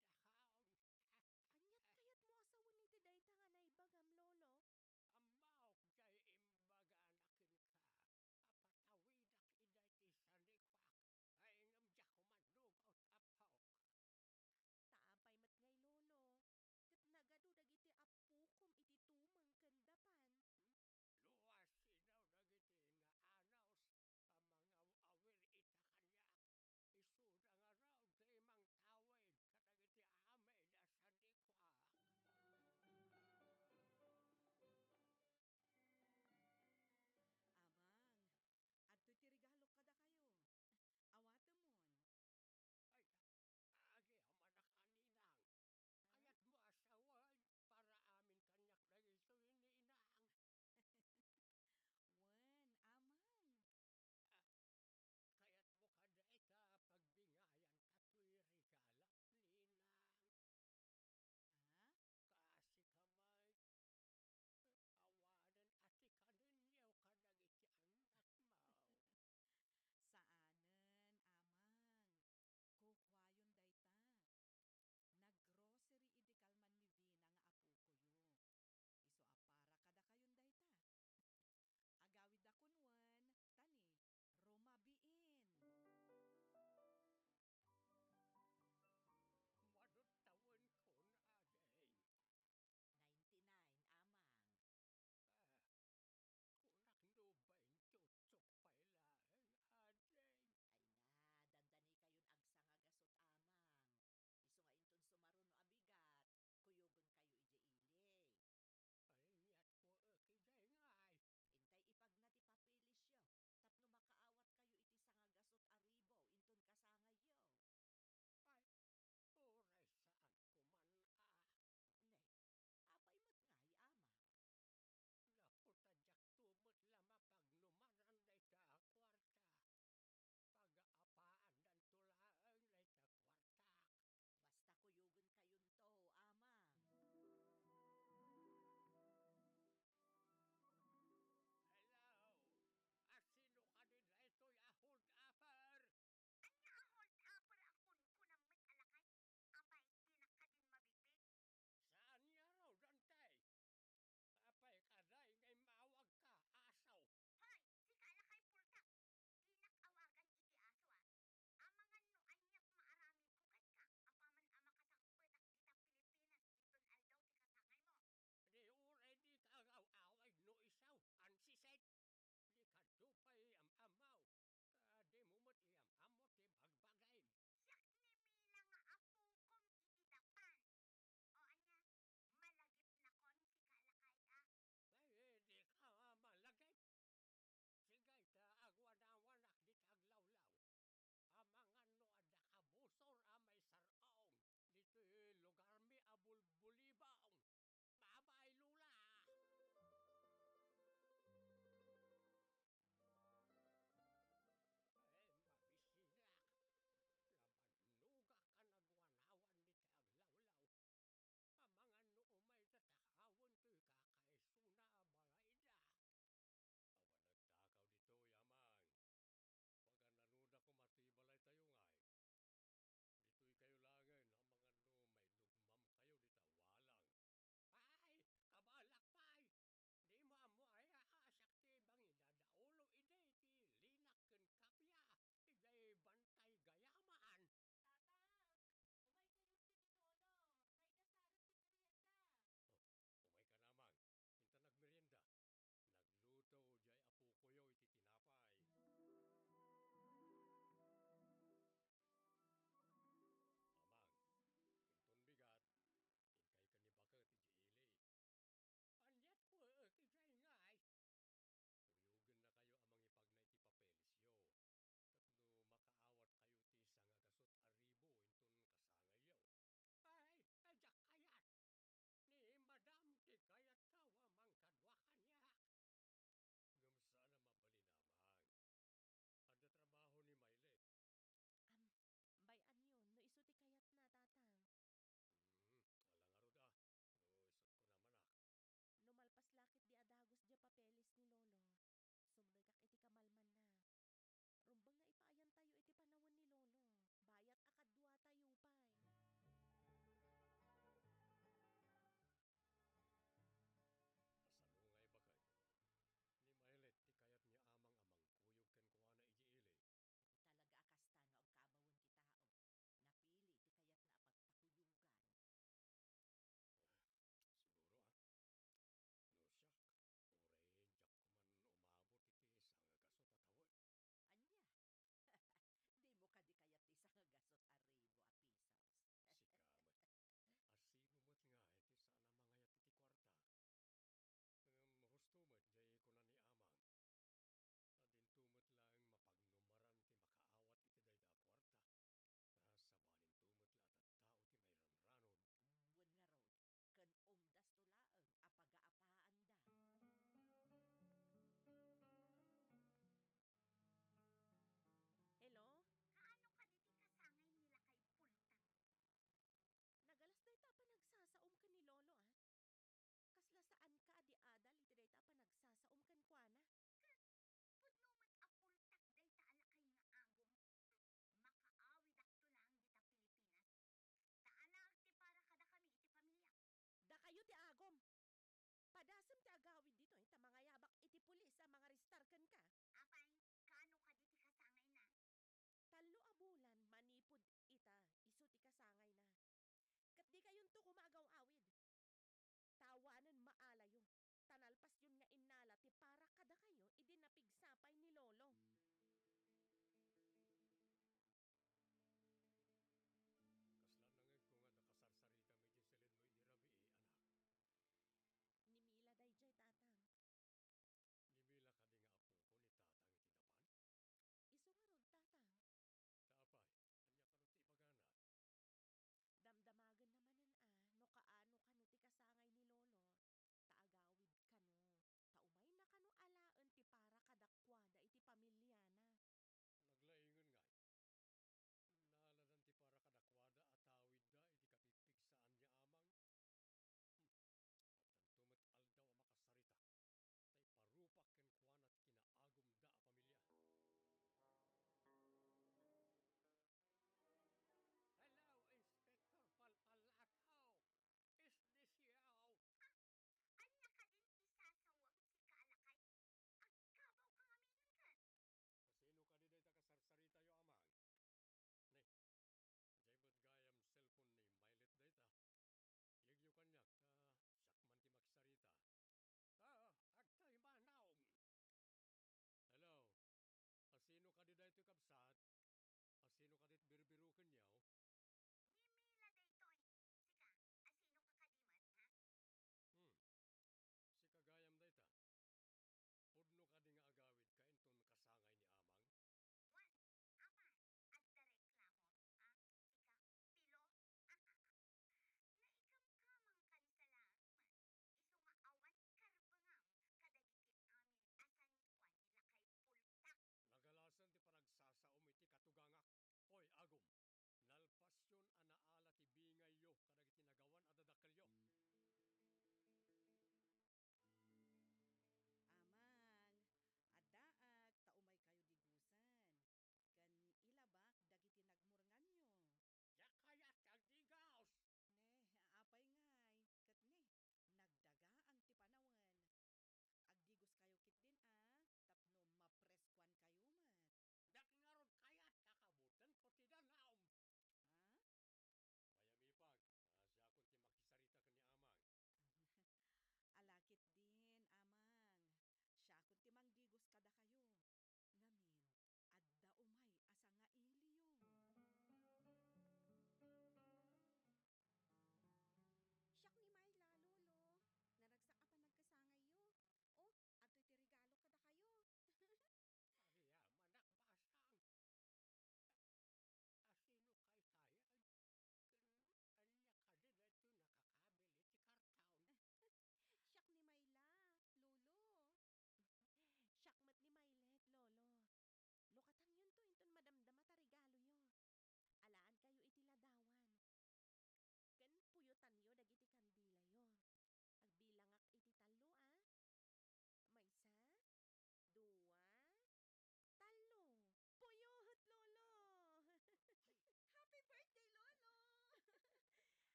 laeng, siak agaw-awidakon. Aniat kayatmo a sawen iti dayta nga naibagam, Lolo? Ammok jay imbagana kenka a patawidak idiay ti sanikuak, ay ngem diak umannungot, apok. Ta apay met ngay, Lolo, ket nagadu dagiti appokom iti tumeng ken dapa?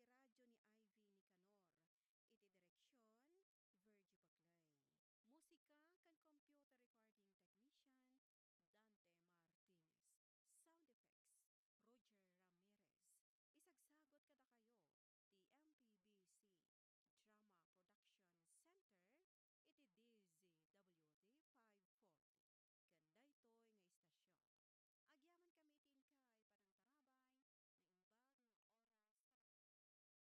ti radio ni Ivy Nicanor.